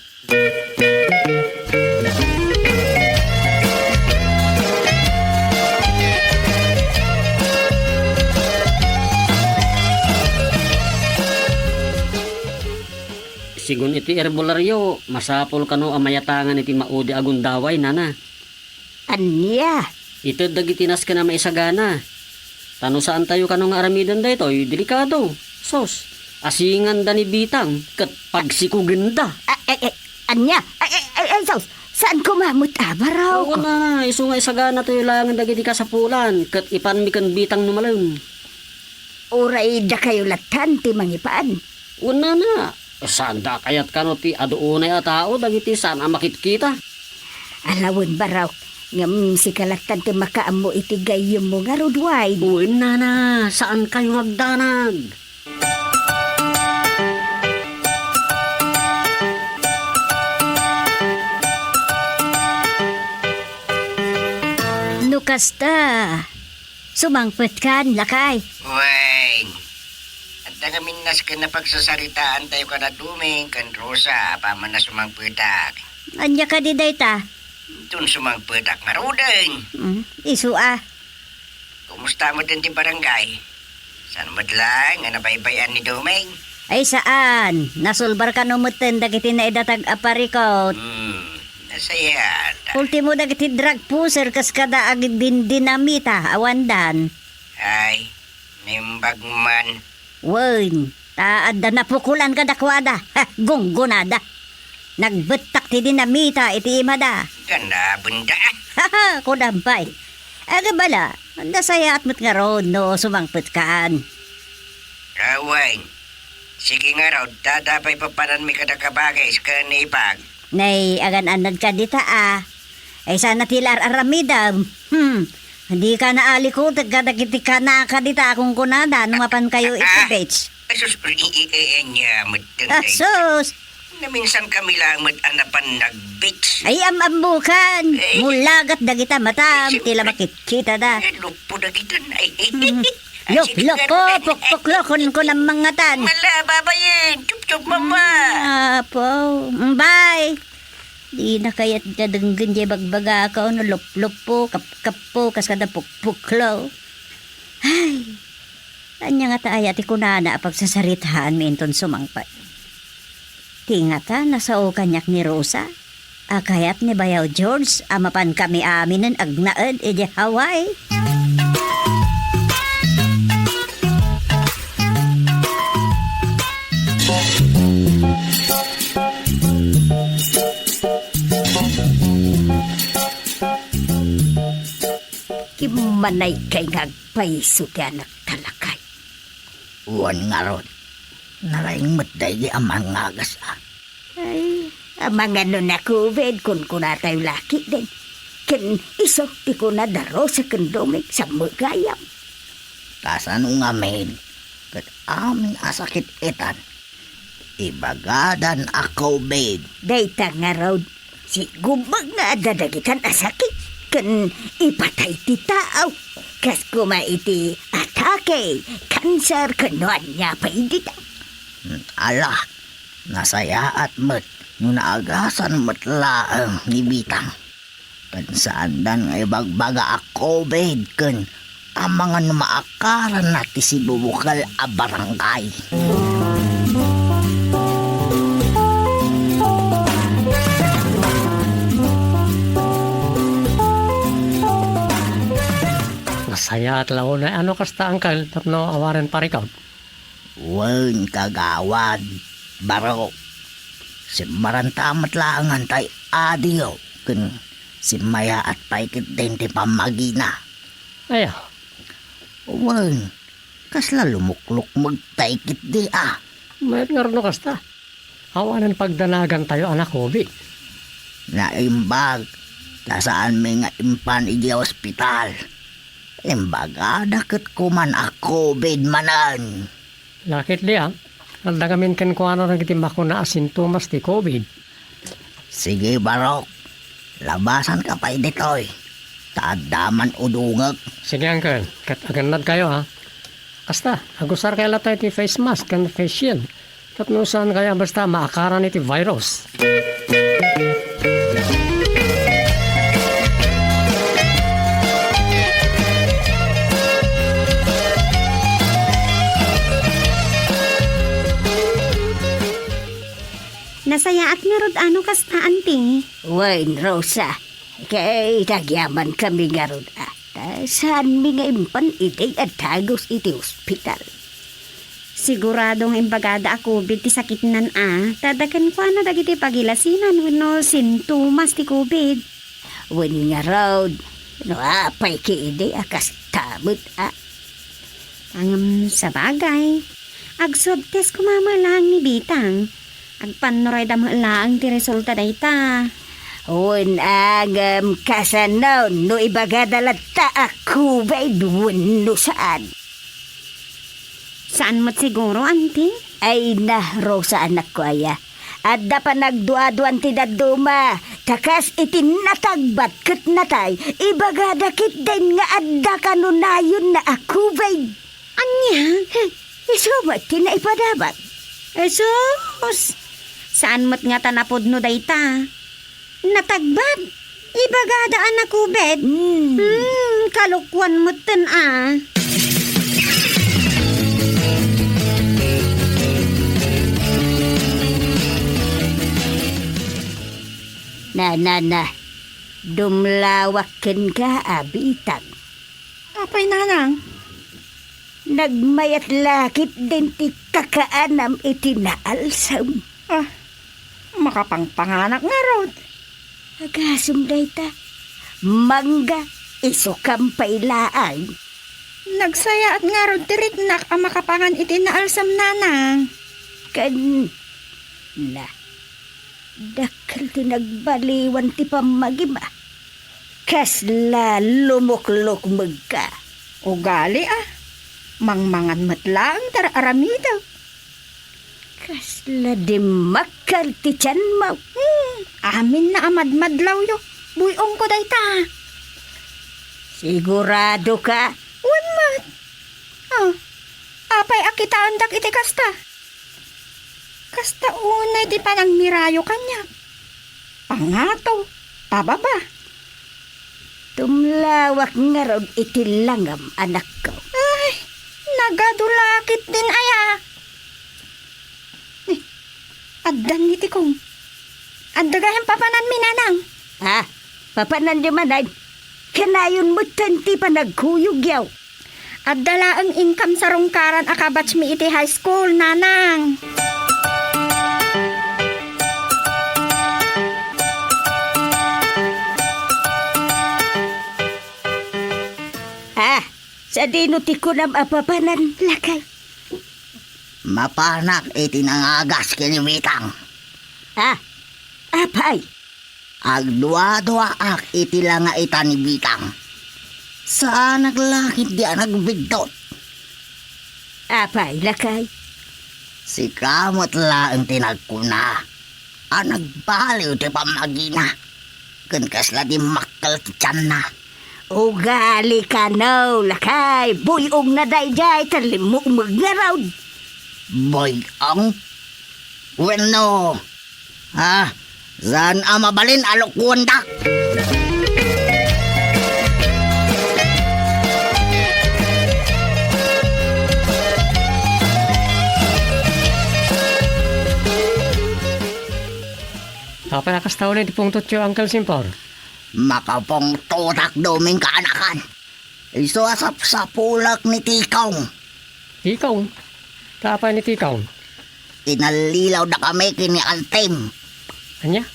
Sigun iti herbolaryo, masapul kano a mayatangan iti maudi a gundaway, nana. Ania? Ited dagiti nasken a maisagana. Ta no saantayo kano nga aramiden daytoy, delikado. Sus, asinganda ni Bitang ket pagsikugenda. A-, a-, a-, ania? Ay, ay, ay, ay, sus, saan koma met a, Barok? Oo, nana, isu nga isaganatayo laengen dagiti kasapulan, ket ipanmi ken Bitang no malem. Uray dakayo lattan ti mangipan. Wen, nana, saanda a kayat kano ti adu unay a tao dagiti saan a makitkita. Ala wen, Barok, ngem sika lattan ti makaammo iti gayyemmo ngarud, Wayne. Wen, nana, saankayo nga agdanag. No kasta, sumangpetkan, lakay. Wen, adda ngamin nasken a pagsasaritaantayo kada Doming ken Rosa apaman a sumangpetak. Ania kadi dayta? Inton sumangpetak ngaruden. Mm, isu a. Kumusta met ti barangay? Saan met laeng a nabaybay-an ni Doming? Ay, saan. Nasulbar kano metten dagiti naidatag a parikut. Hmm, nasayaat. Ultimo dagiti drug pusher kas kada agdindinamita, awandan. Ay, naimbag man. Wen, ta adda napukolan kadakuada. Ha, gunggonada. Nagbettak ti dinamita iti imada. Ganabenda. Haha, kunam pay. Agabala, nasayaat met ngarud no sumangpetkan. Awan. Sige ngarud, ta adda pay papananmi kada kabagis ken ni Ipag. Nay, agan-annad ka dita a. Ay, sana ti la ar-aramidem. Hmm. Dika naalikutek kadagiti kanaka dita a kunkunada no mapankayo iti beach. Ay, sus, i-, i-, i-, ania met dayta. Ah, sus! Naminsankami laeng met a napan nag-beach. Ay, am-ammokan. Eh. Mulagat dagita matam, ti la makitkitada. Eh, luppo dagita, ay. Hmm. Ay, luppo, pukpuklo, kunkunam mangngatan. Mala, babayen, chup-chup, mama. Apo, bye. Dina kayat nga denggen diay bagbagak, no lupluppo, kapkappo, kas kada pukpuklo. Ay, ania ngata aya ti kunana a pagsasaritaanmi inton sumangpet? Ti ngata, nasao kaniak ni Rosa, a kayat ni Bayaw George a mapankami aminen agnaed idiay Hawaii. Kimmanaykay nga agpayso ti anak, talakay. Wen ngarud, nalaing met daydi a manngagas a. Ay, amangan no na-covid, kunkunatayo la ketdin. Ken isu ti kuna da Rosa ken Doming, sammo gayam. Kasano ngamin, ket amin a sakit itan, ibagadan a covid. Dayta ngarud, sigubag nga adda dagitan a sakit, ken ipatay ti tao. Kas koma iti atake, kanser, ken no ania pay dita. Hmm, ala, nasayaat met no naagasan met laeng ni Bitang. Ken saandan nga ibagbaga a covid ken amangan no maakaranna ti sibubukel a barangay. Nasayaat la unay a no kasta, Angkel, tapno awanen parikut. Wen, kagawad, baro. Simmaranta met laengen tay adiyo ken simmayaat pay ketdin ti pammagina. Aya? Wen, kasla lumuklukmeg tay ketdi a. Mayat ngarud no kasta. Awanen pagdanagantayo a na-covid. Naimbag, ta saanmi nga impan idiay ospital. Imbagada ket koma a covid manen. Lakit di a, Alda ngamin kenkuana dagiti makuna a sintomas ti covid. Sige, Barok. Labasanka pay ditoy. Ta adda man udongek. Sige, Uncle. Ket agannadkayo, ha. Kasta, agusarkayo latta iti face mask ken face shield. Tapno saankayo a basta maakaran iti virus. Nasayaat ngarud a no kasta, Auntie. Wen, Rosa. Kay nagyamankami ngarud a ta saanmi nga impan idi a dagus iti ospital. Sigurado nga imbagada a covid ti sakitnan a, ta adda kenkuana dagiti pagilasinan wenno sintomas ti covid. Wen ngarud, no apay ketdi a kasta met a. Ngem sabagay, ag-swab test koma met laeng ni Bitang. Agpannurayda met laeng ti resulta dayta. Wen, ngem kasano no ibagada latta a covid wenno saan? Saan met siguro, Auntie? Ay na, Rosa, anakko aya. Adda panagduaduan ti dadduma, ta kas iti natagbat ket natay, ibagada ketdin nga adda kanunayonna a covid. Ania? Isu met ti naipadabat. Jesus! Saan met ngata napudno dayta? Natagbat? Ibagada a nakubet? Hmm. Hmm, kalokuan metten a. Na, na, na. Dumlawak kenka a Bitang. Apay, Nanang? Nagmayat la ketdin ti kakaanam iti naalsam. Ah, makapangpanganak ngarud. Agasem dayta. Mangga, isukam pay laeng. Nagsayaat ngarud ti riknak a makapangan iti naalsam, Nanang. Ken, na, dakkel ti nagbaliwan ti pammagim a. Kasla lumuklukmegka. Ugali a. Mangmangan met laeng ti ar-aramidek. Kasla dimmakkel ti tianmo. Hmm, aminna a madmadlawyo. Buy-ongko dayta. Siguradoka? Wen met. Ah, apay a kitaendak iti kasta? Kasta unay ti panangmirayo kaniak. Pangato, pababa. Tumlawak ngarud iti langam, anakko. Ay, nagadu la ketdin aya. Eh, addan ni Tikong. Adda gayam papananmi, Nanang. Ah, papananyo manen? Kanayon metten ti panagkuyogyo. Adda laeng inkam sarungkaran a kabatchmi iti high school, Nanang. Ah, sadino ti kunam a papanan, lakay? Mapanak iti nangagas ken ni Bitang. Ah, apay? Agduaduaak iti langa ita ni Bitang. Saanak la ketdi a nagbiddut. Apay, lakay? Sika met laeng ti nagkuna a nagbaliw ti pammagina ken kasla dimmakkel ti tianna. Ugali kano, lakay, buy-ongna daydiay ta limmukmeg ngarud. Buy-ong? Wenno, ha? Saan a mabalin a lokuenda? Apay a kasta unay ti pungtotyo, Uncle Simpor? Makapungtotak dumin kaanakan. Isu a sapsapulek ni Tikong. Tikong? Ta apay ni Tikong? Inallilaw dakami ken ni Altem. Ania?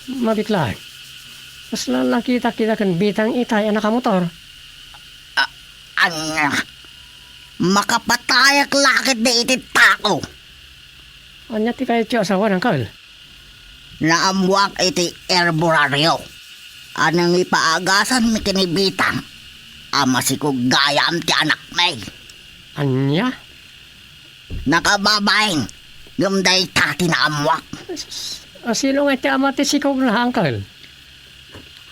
Mabiit laeng. Kasla nakitak ida ken Bitang itay a nakamotor. A-, ania? Makapatayak la ketdi iti tao. Ania ti kayatyo a sawen, Uncle? Naammoak iti herbolario a nangipaagasanmi ken ni Bitang a masikog gayam ti anakmi. Ania? Nakababain, ngem dayta ti naammuak. A, sino nga ti ama ti sikogna, Uncle?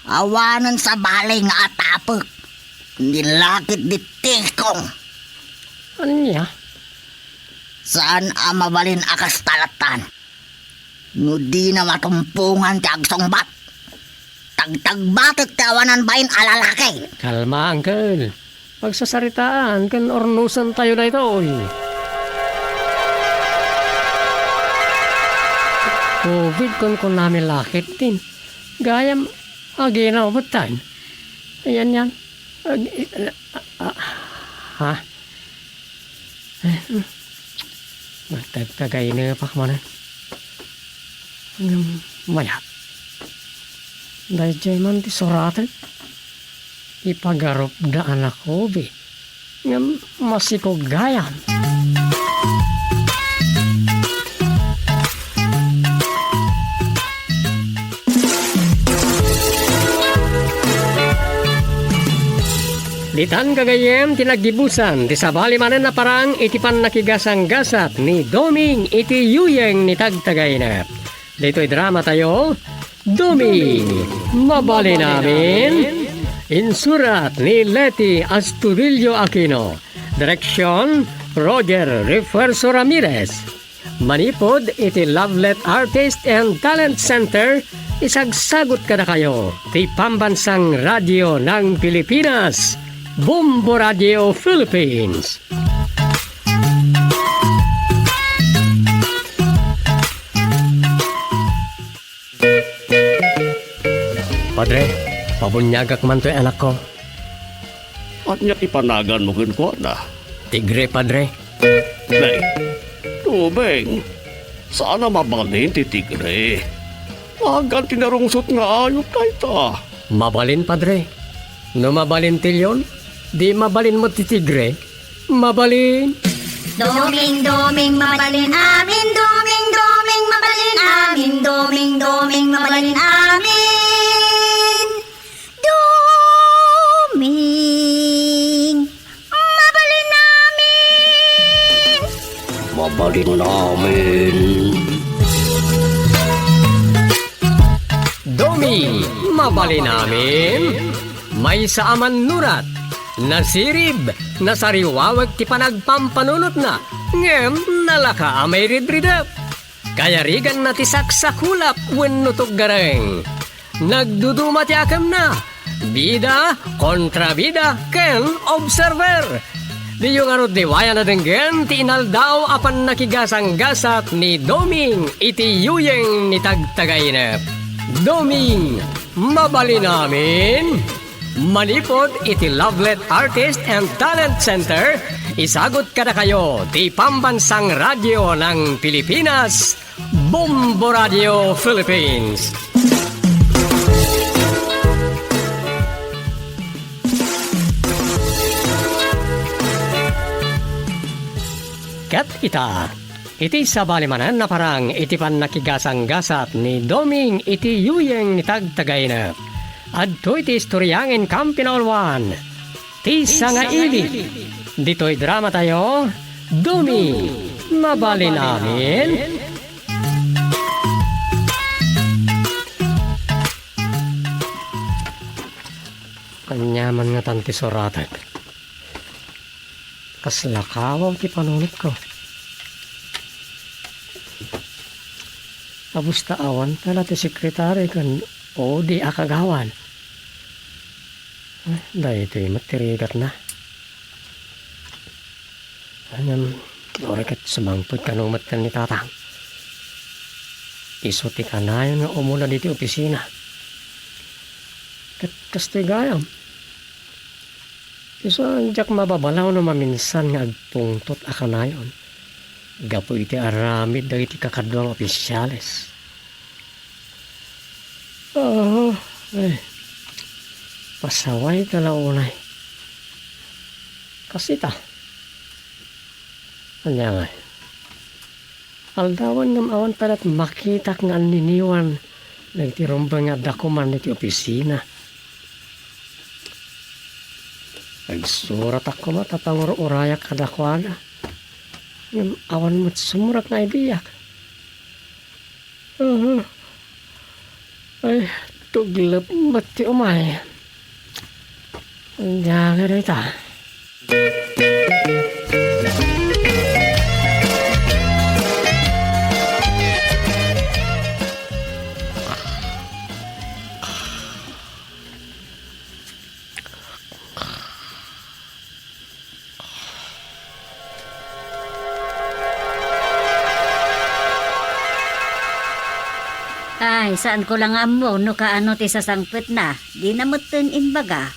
Awanen sabali nga atapek. Ni lakit ni Tikong. Ania? Saan a mabalin a kasta lattan. No dina matumpongan ti agsungbat, tagtagbatek ti awanan bain a lalaki. Kalma, Uncle. Pagsasaritaan ken urnosantayo daytoy. Covid kunkunami lakit din. Gayam aginaw bettan. Ayan yan. Ag-, a-, a-, ha? Eh, hmm. Nagtagtagaynepak manen. Ngem, mayat. Daydiay man ti suratek. Ipagarupda a nakobi. Ngem, masikog gayam. Ditan gagayyem ti naggibusan ti sabali manen a parang iti pannakigasanggasat ni Doming iti yuyeng ni Tagtagaynep. Ditoy dramatayo, Doming, Mabalin Amin. Insurat ni Leti Astudillo Aquino. Direksyon, Roger Refuerzo Ramirez. Manipud iti Lovelet Artist and Talent Center, isagsagut kadakayo ti Pambansang Radyo ng Pilipinas, Bombo Radio Philippines. Padre, pabuniagak man toy anakko. Ania ti panaganmo kenkuana? Tigre, Padre. Nay, Doming, saan a mabalin ti tigre. Agan ti narungsot nga ayup dayta. Mabalin, Padre. No mabalin ti leon, di mabalin met ti tigre. Mabalin. Doming, Doming, mabalin amin. Doming, Doming, mabalin amin. Doming, Doming, mabalin amin. Doming, mabalin amin. Mabalin amin. Doming, mabalin amin. Maysa a mannurat, nasirib, nasariwawek ti panagpampanunotna, ngem nalaka a mairidridep. Kayariganna ti saksakulap wenno tuggareng. Nagduduma ti akemna, bida, kontrabida, ken observer. Diyo ngarud liwayan a denggen ti inaldaw a pannakigasanggasat ni Doming iti yuyeng ni Tagtagainep. Doming, mabalin amin. Manipud iti Lovelet Artist and Talent Center, isagut kadakayo ti Pambansang Radyo ng Pilipinas, Bombo Radio Philippines. Ket ita, iti sabali manen a parang iti pannakigasanggasat ni Doming iti yuyeng ni Tagtagainep. Adtoy ti istorya nga inkam pinauluan. Ti sangaili. Ditoy dramatayo, Doming, mabalin amin. Ania man ngatan ti suratek. Kasla kawaw ti panunotko. Kabus ta awan pay la ti sekretari ken odi a kagawan. Eh, daytoy met ti rigatna. Ngem, uray ket sumangpet kano met ken ni Tatang. Isu ti kanayon nga umuna ditoy opisina. Ket kastoy gayam. Isu a diak mababalaw no maminsan nga agpungtot a kanayon gapu iti aramid dagiti kakadua nga opisyales. Ah, ay. Pasaway ta la unay. Kasita. Ania ngay? Aldawen ngem awan pay la't makitak nga anniniwan dagiti rumbeng nga adda koma ditoy opisina. Agsuratak koma ta pangur-urayak kadakuada. Ngem awan met sumurak nga idiak. Aha. Ay, tuglep met ti umay. Ania nga dayta? Ay, saanko la nga ammo no kaano ti sasangpetna. Dina metten imbaga.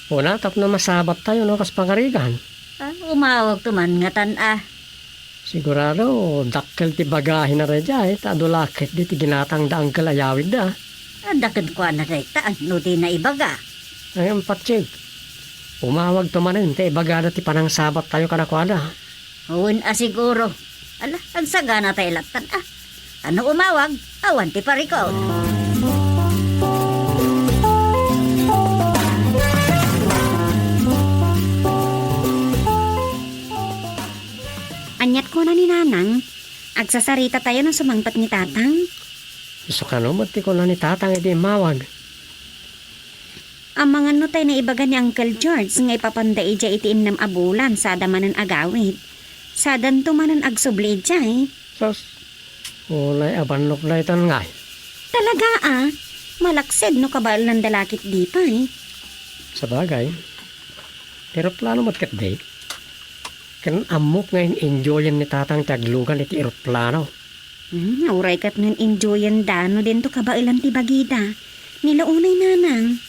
Kuna tapno masabattayo no kas pangarigan. Ah, umawagto man ngatan a. Sigurado, dakkel ti bagahina daydiay, ta adu la ketdi ti ginatangda angkel a yawidda. Adda kenkuana dayta no dina ibaga. Ay, ampatsig. Umawagto manen ta ibagada ti panangsabattayo kadakuada. Wen a siguro. Ala, agsaganatay lattan a. Ano umawag? Awan ti parikut. Aniat kuna ni Nanang, agsasaritatayo no sumangpet ni Tatang? Isu kano met ti kuna ni Tatang idi immawag? Amangan no tay naibaga ni Uncle George nga ipapanda idiay iti innem a bulan sada manen agawid. Sadanto manen agsubli idiay. Sus, unay a bannok daytan ngay. Talaga a, malaksid no kabaelanda la ketdi pay. Sabagay, eroplano met ketdi. Ken ammok nga in-enjoyen ni Tatang ti aglugan iti eroplano. Hmm, uray ket no in-enjoyenda no dinto kabaelan ti bagida. Ni la unay Nanang.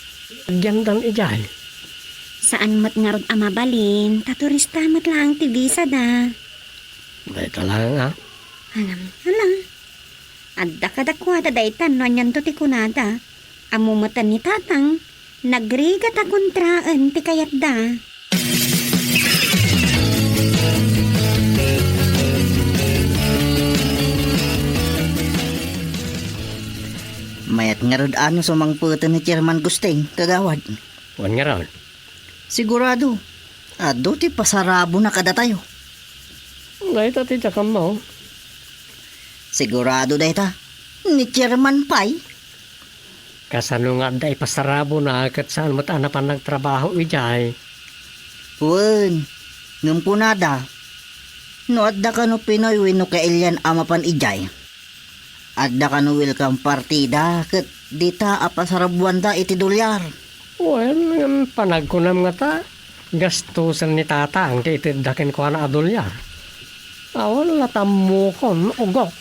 Agyandan idiay. Saan met ngarud a mabalin, ta turista met laeng ti visada. Dayta laeng a. Alam, ala. Adda kadakuada daytan no anianto ti kunada. Ammo metten ni Tatang, nagrigat a kontraen ti kayatda. Mayat ngarud a no sumangpeten ni Chairman Gusting, kagawad. Wen ngarud. Sigurado, adu ti pasarabona kadatayo. Dayta ti diak ammo. Sigurado dayta, ni Chairman pay. Kasano nga adda ipasarabona ket saan met a napan nagtrabaho idiay? Wen, ngem kunada, no adda kano Pinoy wenno kailian a mapan idiay, adda kano welcome party da ket dita a pasarabuanda iti dolyar. Wen, ngem panagkunam ngata, gastusen ni Tatang ti itedda kenkuana a dolyar. Awan la tammokon, ugok.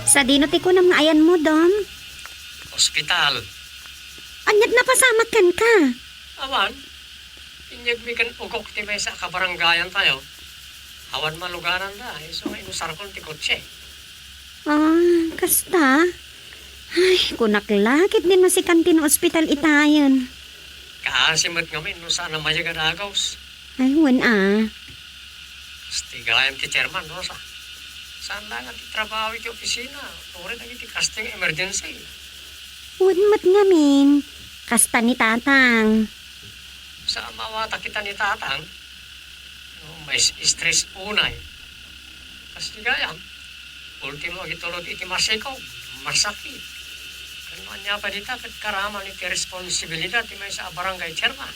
Sadino ti kunam nga ayanmo, Dom? Ospital. Aniat napasamak kenka? Awan. Inyegmi ken ugok ti maysa a kabarangayantayo. Awan malugananda, isu nga inusarkon ti kotse. Ah, kasta? Ay, kunak la ketdi no sikan ti naospital itayen. Kaasi met ngamin no saan a mayeg a dagus. Ay, wen a. Kasti gayam ti chairman, Rosa. Saan la nga ti trabaho iti opisina, uray dagiti kasti nga emergency. Wen met ngamin, kasta ni Tatang. Sa maawatan kita ni Tatang, no, mais-stress unay. Kasti gayam, ultimo agitulod iti masikog, masakit. Ken no ania pay dita ket karaman iti responsibilidad ti maysa a barangay chairman.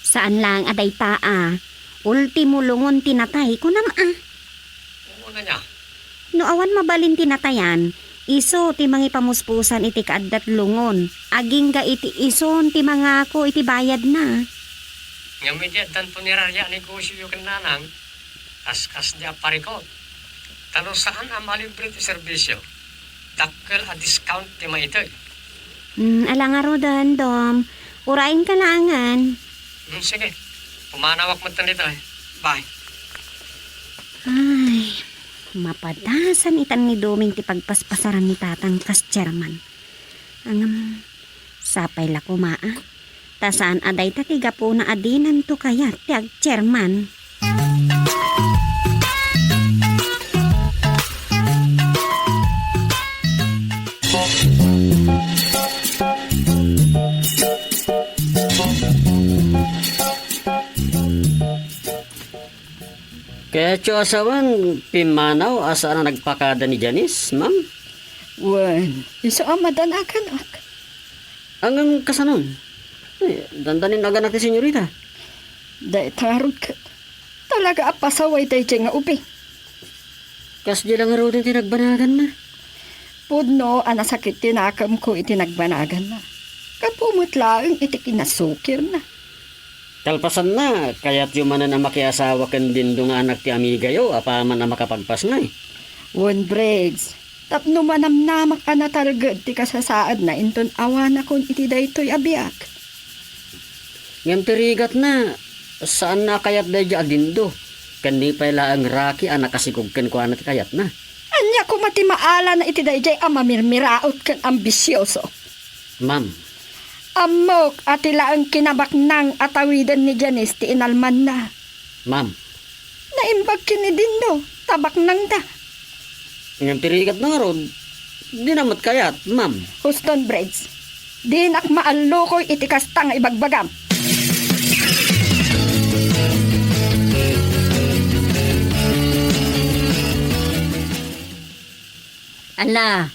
Saan laeng a dayta a, ultimo lungon ti natay, kunam a. Wen ania? No awan mabalin ti natayan, isu ti mangipamuspusan iti kaaddat lungon, agingga iti isun ti mangako iti bayadna. Ngem idi addan puneraria a negosio ken nanang, kaskasdi a parikut. Ta no saan a malibre ti serbisio, dakkel a discount ti maiteg. Hmm, ala ngaruden, Dom. Urayenka laengen. Hmm, sige. Pumanawak metten ditoy. Bye. Ay, mapadasan itan ni Doming ti pagpaspasaran ni Tatang kas chairman. Ngem, sapay la koma a. Ta saan a dayta ti gapuna a dinanto kayat ti agchairman. Kayatyo a sawen, pimmanaw a saan a nagpakada ni Janice, ma'am? Wen, isu a madanaganak. Ngem kasanon? Eh, dandanin aganak ti senyorita. Dayta ngarud ket talaga a pasaway daydiay nga ubing. Kasdiay la ngaruden ti nagbanaganna. Pudno a nasakit ti nakemko iti nagbanaganna. Gapu met laeng iti kinasukirna. Kalpasanna, kayatyo manen a makiasawa ken Dindo nga anak ti amigayo apaman a makapagpasngay? Wen, Briggs, tapno manamnamak a natalged ti kasasaadna inton awanakon iti daytoy a biag. Ngem ti rigatna, saanna a kayat daydiay a Dindo, ken ni pay laeng Rocky a nakasikog kenkuana ti kayatna. Ania koma ti maalana iti daydiay a mamirmiraot ken ambisioso? Ma'am. Ammok a ti laeng kinabaknang a tawiden ni Janice ti inalmanna. Ma'am. Naimbag ken ni Dindo, ta baknangda. Ngem ti rigatna ngarud, dina met kayat, ma'am. Huston, Briggs. Dinak maallukoy iti kasta nga ibagbagam. Ala,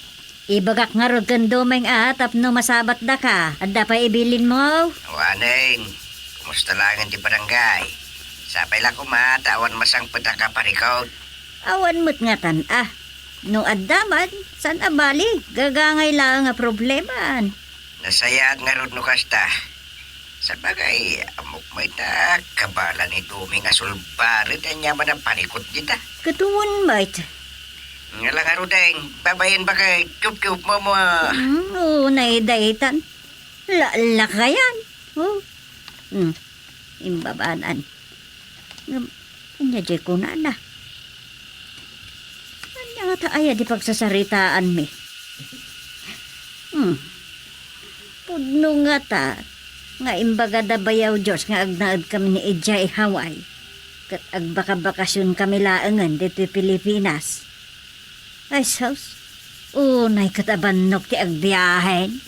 ibagak ngarud ken Doming a tapno masabatdaka. Adda pay ibilinmo? Awanen, kumusta laengen ti barangay? Sapay la koma ta awan masangpet a kaparikut. Awan met ngatan a. No adda man, saan a bali, gagangay laeng a problemaan. Nasayaat ngarud no kasta. Sabagay, ammok met a kabala ni Doming a sulbaret ania man a parikut dita. Ket wen met. Ngala ngaruden, babaen bakay, tuptup, mama. Hmm, unay daytan. Lallakayan. Oh. Hmm. Imbabaan. Ngem, ania diay kunana? Ania ngata aya di pagsasaritaanmi? Hmm. Pudno ngata nga imbaga da bayaw Dios nga agnaedkami ni idiay Hawaii, ket agbakabakasionkami laengen ditoy Pilipinas. Ay, sus. Unay ket a bannok ti agbiahen.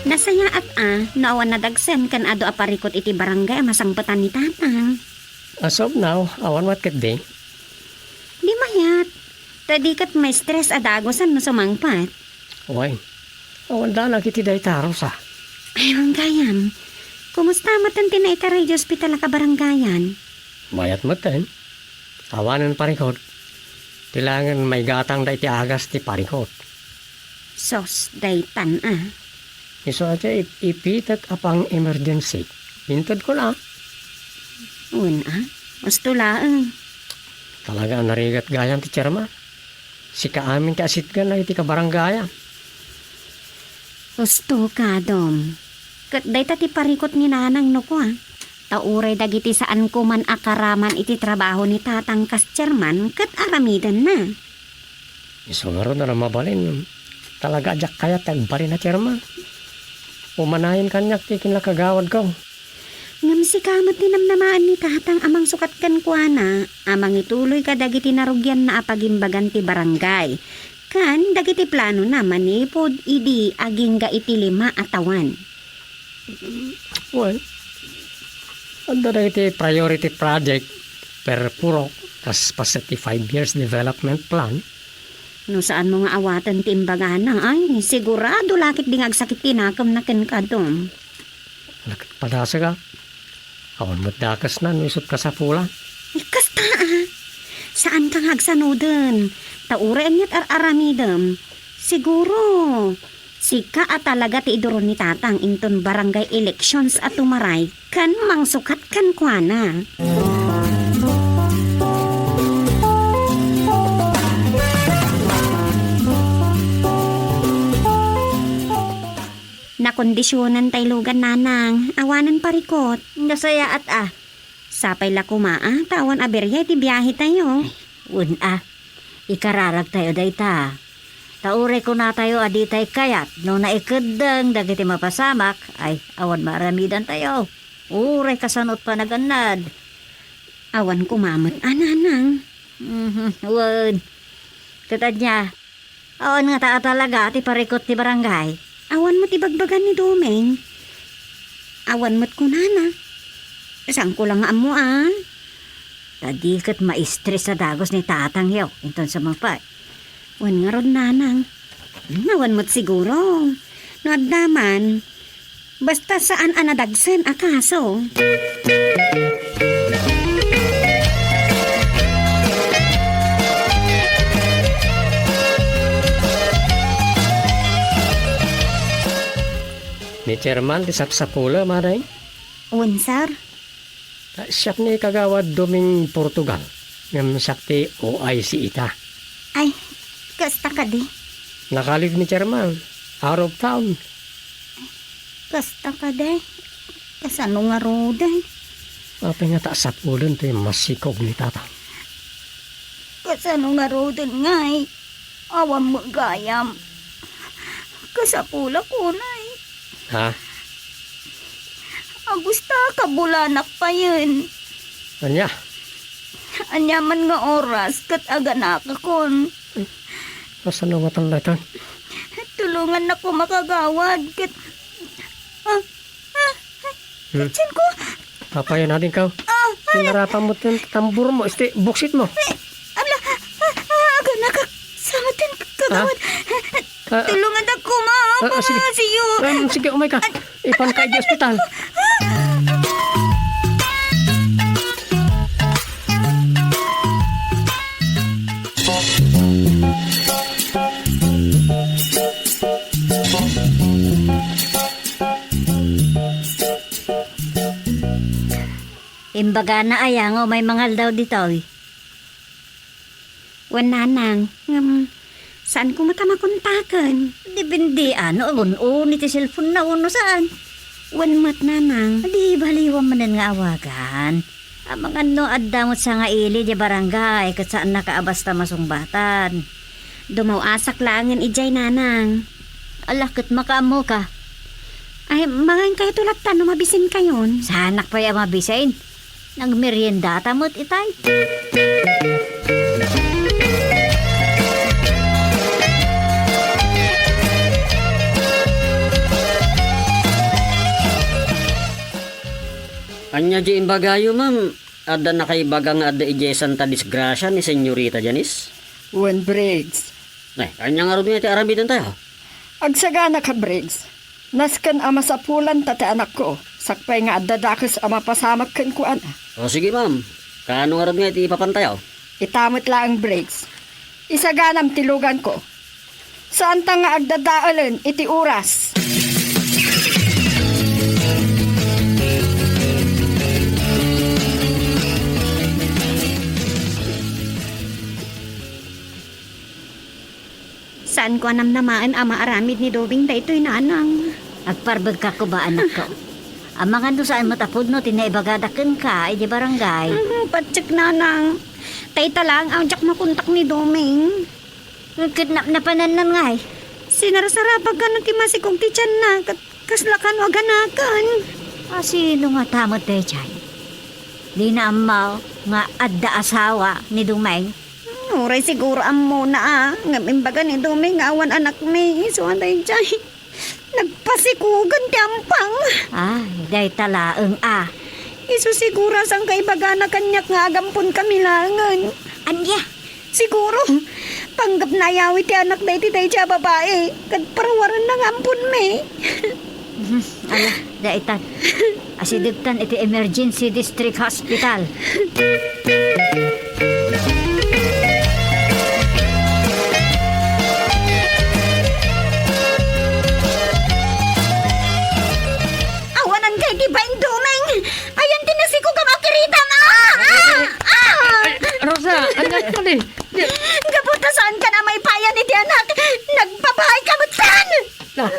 Nasayaat a no awan nadagsen ken adu a parikut iti barangay a masangpetan ni Tatang. As of now, awan met ketdi. Di mayat. Ta di ket ma-stress a dagusen no sumangpet. Wen, awan danak iti dayta, Rosa. Ay, wen gayam. Kumusta met ti naitaray iti ospital a kabarangayan? Mayat met, eh. Awanen parikut. Ti laengen maigatangda iti agas ti parikut. Sos, daytan a. Isu a ti ip-, ipitek a pang-emergency. Intedko la. Wen a, husto laeng. Talaga a narigat gayam ti chairman. Sika amin ti asitgan dagiti kabarangayan. Husto ka, Dom. Ket dayta ti parikut ni Nanang no kua. Ta uray dagiti saan koman a karaman iti trabaho ni Tatang kas chairman ket aramidenna. Isu ngarud a mabalin, talaga a diak kayat ti agbalin a chairman. Umanayen kaniak ti kinakagawadko. Ngem sika met ti namnamaen ni Tatang a mangsukat kenkuana a mangituloy kadagiti narugianna a pagimbagan ti barangay ken dagiti planona manipud idi agingga iti lima a tawen. Well, adda dagiti priority project per purok kas paset ti five years development plan. No saanmo nga awaten ti imbagana, ay, sigurado la ketdi nga agsakit ti nakemna kenka, Dom. Naket padasek a. Awan met dakesna no isut' kasapulan. Ay, kasta a. Saanka nga agsanoden. Ta uray aniat ar-aramidem. Siguro, sika a talaga ti iduron ni Tatang inton barangay elections a tumaray ken mangsukat kenkuana. Nakondisionan tay lugan, Nanang. Awanen parikut. Nasayaat a. Sapay la koma a, ta awan a biria iti biahe tayo. Wen a, ikararag tayo dayta. Ta uray kuna tayo a ditay kayat no naikeddeng dagiti mapasamak, ay, awan maaramidan tayo. Uray kasano ti panagannad. Awan koma met a, Nanang. Mhm, wen. Ket ania, awan ngata a talaga ti parikut ti barangay. Awan met ibagbaga ni Doming. Awan met kunana. Saanko la nga ammoan. Ta di ket ma-stress a dagus ni tatangyo inton sumungpet. Wen ngarud, nanang. Hmm, awan met siguro. No adda man, basta saan a nadagsen a kaso. Ni Chairman ti sapsapulem, manay? Wen, sir. Ta siak ni Kagawad Doming Portugal, ngem siak ti O I C ita. Ay, kasta kadi? Nakalib ni Chairman, out of town. Kasta kadi? Kasano ngaruden? Apay ngata a sapulen ti masikog ni Tatang? Kasano ngaruden ngay? Awan met gayam. Kasapulak unay. Ha? Agusta, kabulanak payen. Ania? Ania man nga oras ket aganakakon. Kasano nga talletan? Tulongannak koma, Kagawad, ket, ah, ah, ah, Hmm? Tiyan ko. Papayan natin ka. Ah, ah, Pinarapan mo ti tambor mo, este, buksit mo. Eh, ala, ah, ah, aganakak. Sa atin, Kagawad. Ah? Ah, ah. Tulongannak koma, ah, ah, sige. Pangasiyo. Ah, sige, umay ka. Ipan ka di ospital. Imbagana aya nga umay mangaldaw ditoy? Wen, nanang, ngem saanko met a makontaken. Depende, a, no agun-uni ti cellphone-na wenno saan. Wen met, nanang. Di baliwam manen nga awagan. Amangan no adda met sangaili diay barangay ket saannaka a basta masungbatan. Dumaw-asak laengen idiay, nanang. Ala, ket makaammoka? Ay, mangankayto latta no mabisinkayon. Saanak pay a mabisin. Nagmeriendata met itay. Ania diay imbagayo, ma'am? Adda nakaibaga nga adda idiay santa disgrasia ni Senyorita Janice? Wen, Briggs. Ay, ania ngarud nga iti aramidentayo? Agsaganaka, Briggs. Nasken a masapulanta ti anakko, sakbay nga adda dakes a mapasamak kenkuana. O, sige, ma'am. Kaano ngarud nga iti ipapantayo? Ita met laeng, Briggs. Isaganam ti luganko. Saanta nga agdadaelen iti oras. Saanko a namnamaen a maaramid ni Doming daytoy, nanang. Agparbegkakon ba, anakko? Amangan no saan met a pudno ti naibagada kenka idiay barangay. Mhm, patiek, nanang. Ta ita laeng a diak makontak ni Doming. Ket na-, napanannan ngay? Sinarsarapag kano ti masikog ti tianna, ket kasla kano aganaken. A, sino ngata met daydiay? Dina ammo nga adda asawa ni Doming? Uray siguro ammona a, ngem imbaga ni Doming nga awan anakmi, isu a daydiay. Nagpasikugan ti ampang. Ay, dayta laeng a. Isu siguro a saan kaibagana kaniak nga agamponkami laengen. Ania? Siguro, panggep naayawi ti anak daydi daydiay a babai, ket parawarenna nga amponmi. Mhm. Ala, daytan. Asidegtan iti emergency district hospital. Awanan kay ti bain Doming! Ayan ti nasikog a makiritam! Ah! Ah! Ah! Ay, Rosa, ania kadi? Gapu ta saankan a maipayan iti anak, nagbabaika metten! Ah,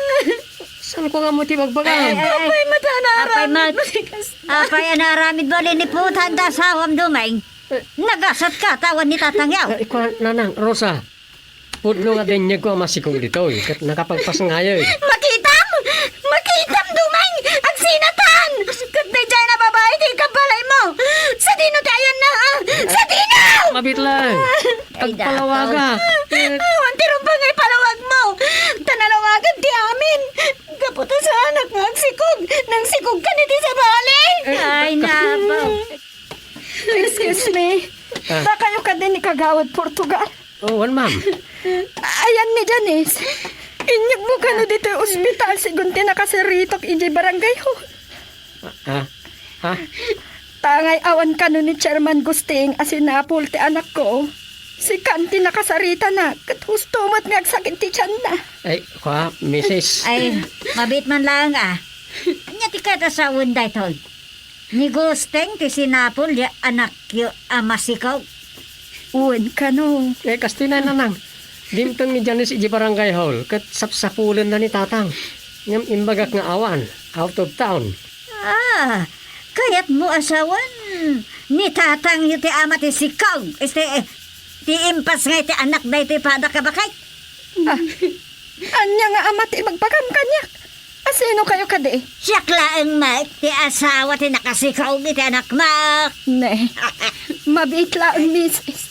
saanko nga ammo ti bagbaga? Ay, ay, ay. Apay met a naaramid mo ti kasta. Apay a naaramid mo, liniputan ta asawam Doming. Eh. Nagasatka, ta awan ni tatangyo. Eh, ikuan, nanang, Rosa. Pudno nga dinyegko a masikog ditoy, ket nakapagpasngayeg. Makitam! Makitam, Doming! Agsinatan! Ket daydiay a babai ti ikabbalaymo! Sadino ti ayanna, a? Sadino! Abit lang. Ay, agpalawagak. Awan ti rumbeng nga ipalawagmo. Ta nalawagan ti amin. Gapu ta saanak nga agsikog. Nangsikogkan iti sabali. Ay, nako. Excuse me. Ah. Dakayo kadi ni Kagawad Portugal? Oh, wen, ma'am. Ayan ni Janice. Inyegmo kano ditoy ospital, sigun ti nakasaritak idiay barangay hall. Ah, ah, ha? Tangay awan kano ni Chairman Gusting a sinapul ti anakko. Sikan ti nakasaritana, ket husto met nga agsakit ti tianna. Ay, kwa, misis. Ay, mabiit man laeng, ah. Ania ti kayat a sawen daytoy? Ni Gusting ti sinapul ya anakyo a masikog? Wen kano. Eh, kastoy na, nanang. Dimteng ni Janice idiay barangay hall, ket sapsapulenna ni tatang. Ngem imbagak nga awan, out of town. Ah, kayatmo a sawen ni tatangyo ti ama ti sikog, este, eh, ti impasngay ti anak daytoy pada kabaket? Ah, ania nga ama ti ibagbagam kaniak? Asino kayo kadi? Siak laeng met ti asawa ti nakasikog iti anakmo. Ne, mabiit laeng, misis.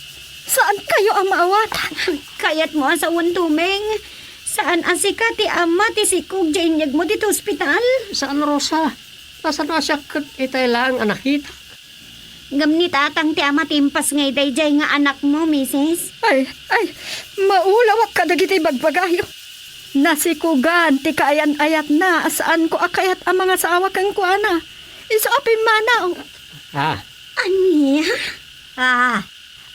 Saan kayo a maawatan? Kayatmo a sawen, Doming. Saan a sika ti ama ti sikog diay inyegmo ditoy ospital? Saan, Rosa. Nasano a siak ket itay laeng a nakitak? Ngem ni tatang ti ama ti impasngay daydiay nga anakmo, misis. Ay, ay, maulawak kadagiti ibagbagayo. Nasikogan ti kaayan-ayatna a saanko a kayat a mangasawa kenkuana. Isu a pimmanaw. Ah. Ania? Ah.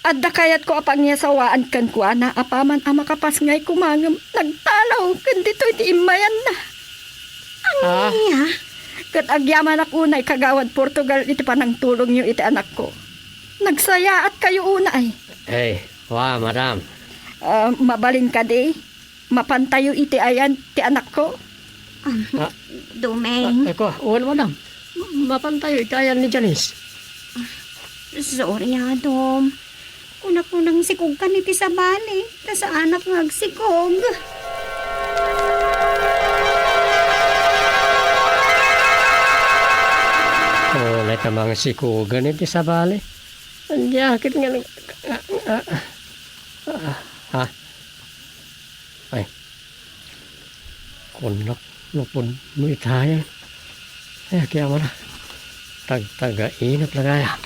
Adda kayatko a pangyasawaan kenkuana apaman a makapasngay koma ngem nagtalaw ken ditoy ti immayanna. Ah. Ania? Ket agyamanak unay, Kagawad Portugal, iti panangtulongyo iti anakko. Nagsayaatkayo unay. Eh, wa, madam. Ah, mabalin kadi? Mapantayo iti ayan ti anakko? Ah. Doming. Ah, eko, wen, madam. Mapantayo iti ayan ni Janice. Sorry, Adom. Kunak no nangsikogkan iti sabali, ta saanak nga agsikog. Oh, nagkamang sikogan iti sabali. Ania ket nga nag-, ah, ah, ah, ah, ha? Ay. Kunak no pudno itayen. Ay, agyamanak. Tagtagainat la gayam.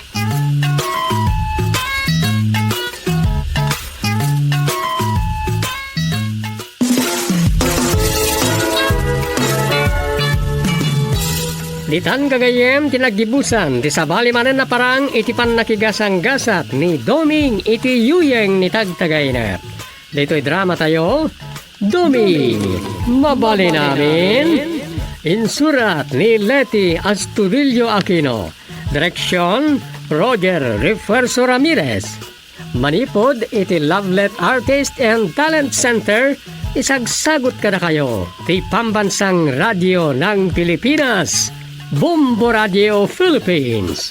Ditan gagayyem ti naggibusan ti sabali manen a parang iti pannakigasanggasat ni Doming iti yuyeng ni Tagtagainat. Ditoy drama tayo, Doming, mabalin amin. Insurat ni Leti Astudillo Aquino. Direksyon, Roger Refuerzo Ramirez. Manipud iti Lovelet Artist and Talent Center, isagsagut kadakayo ti Pambansang Radio ng Pilipinas, Bombo Radio Philippines.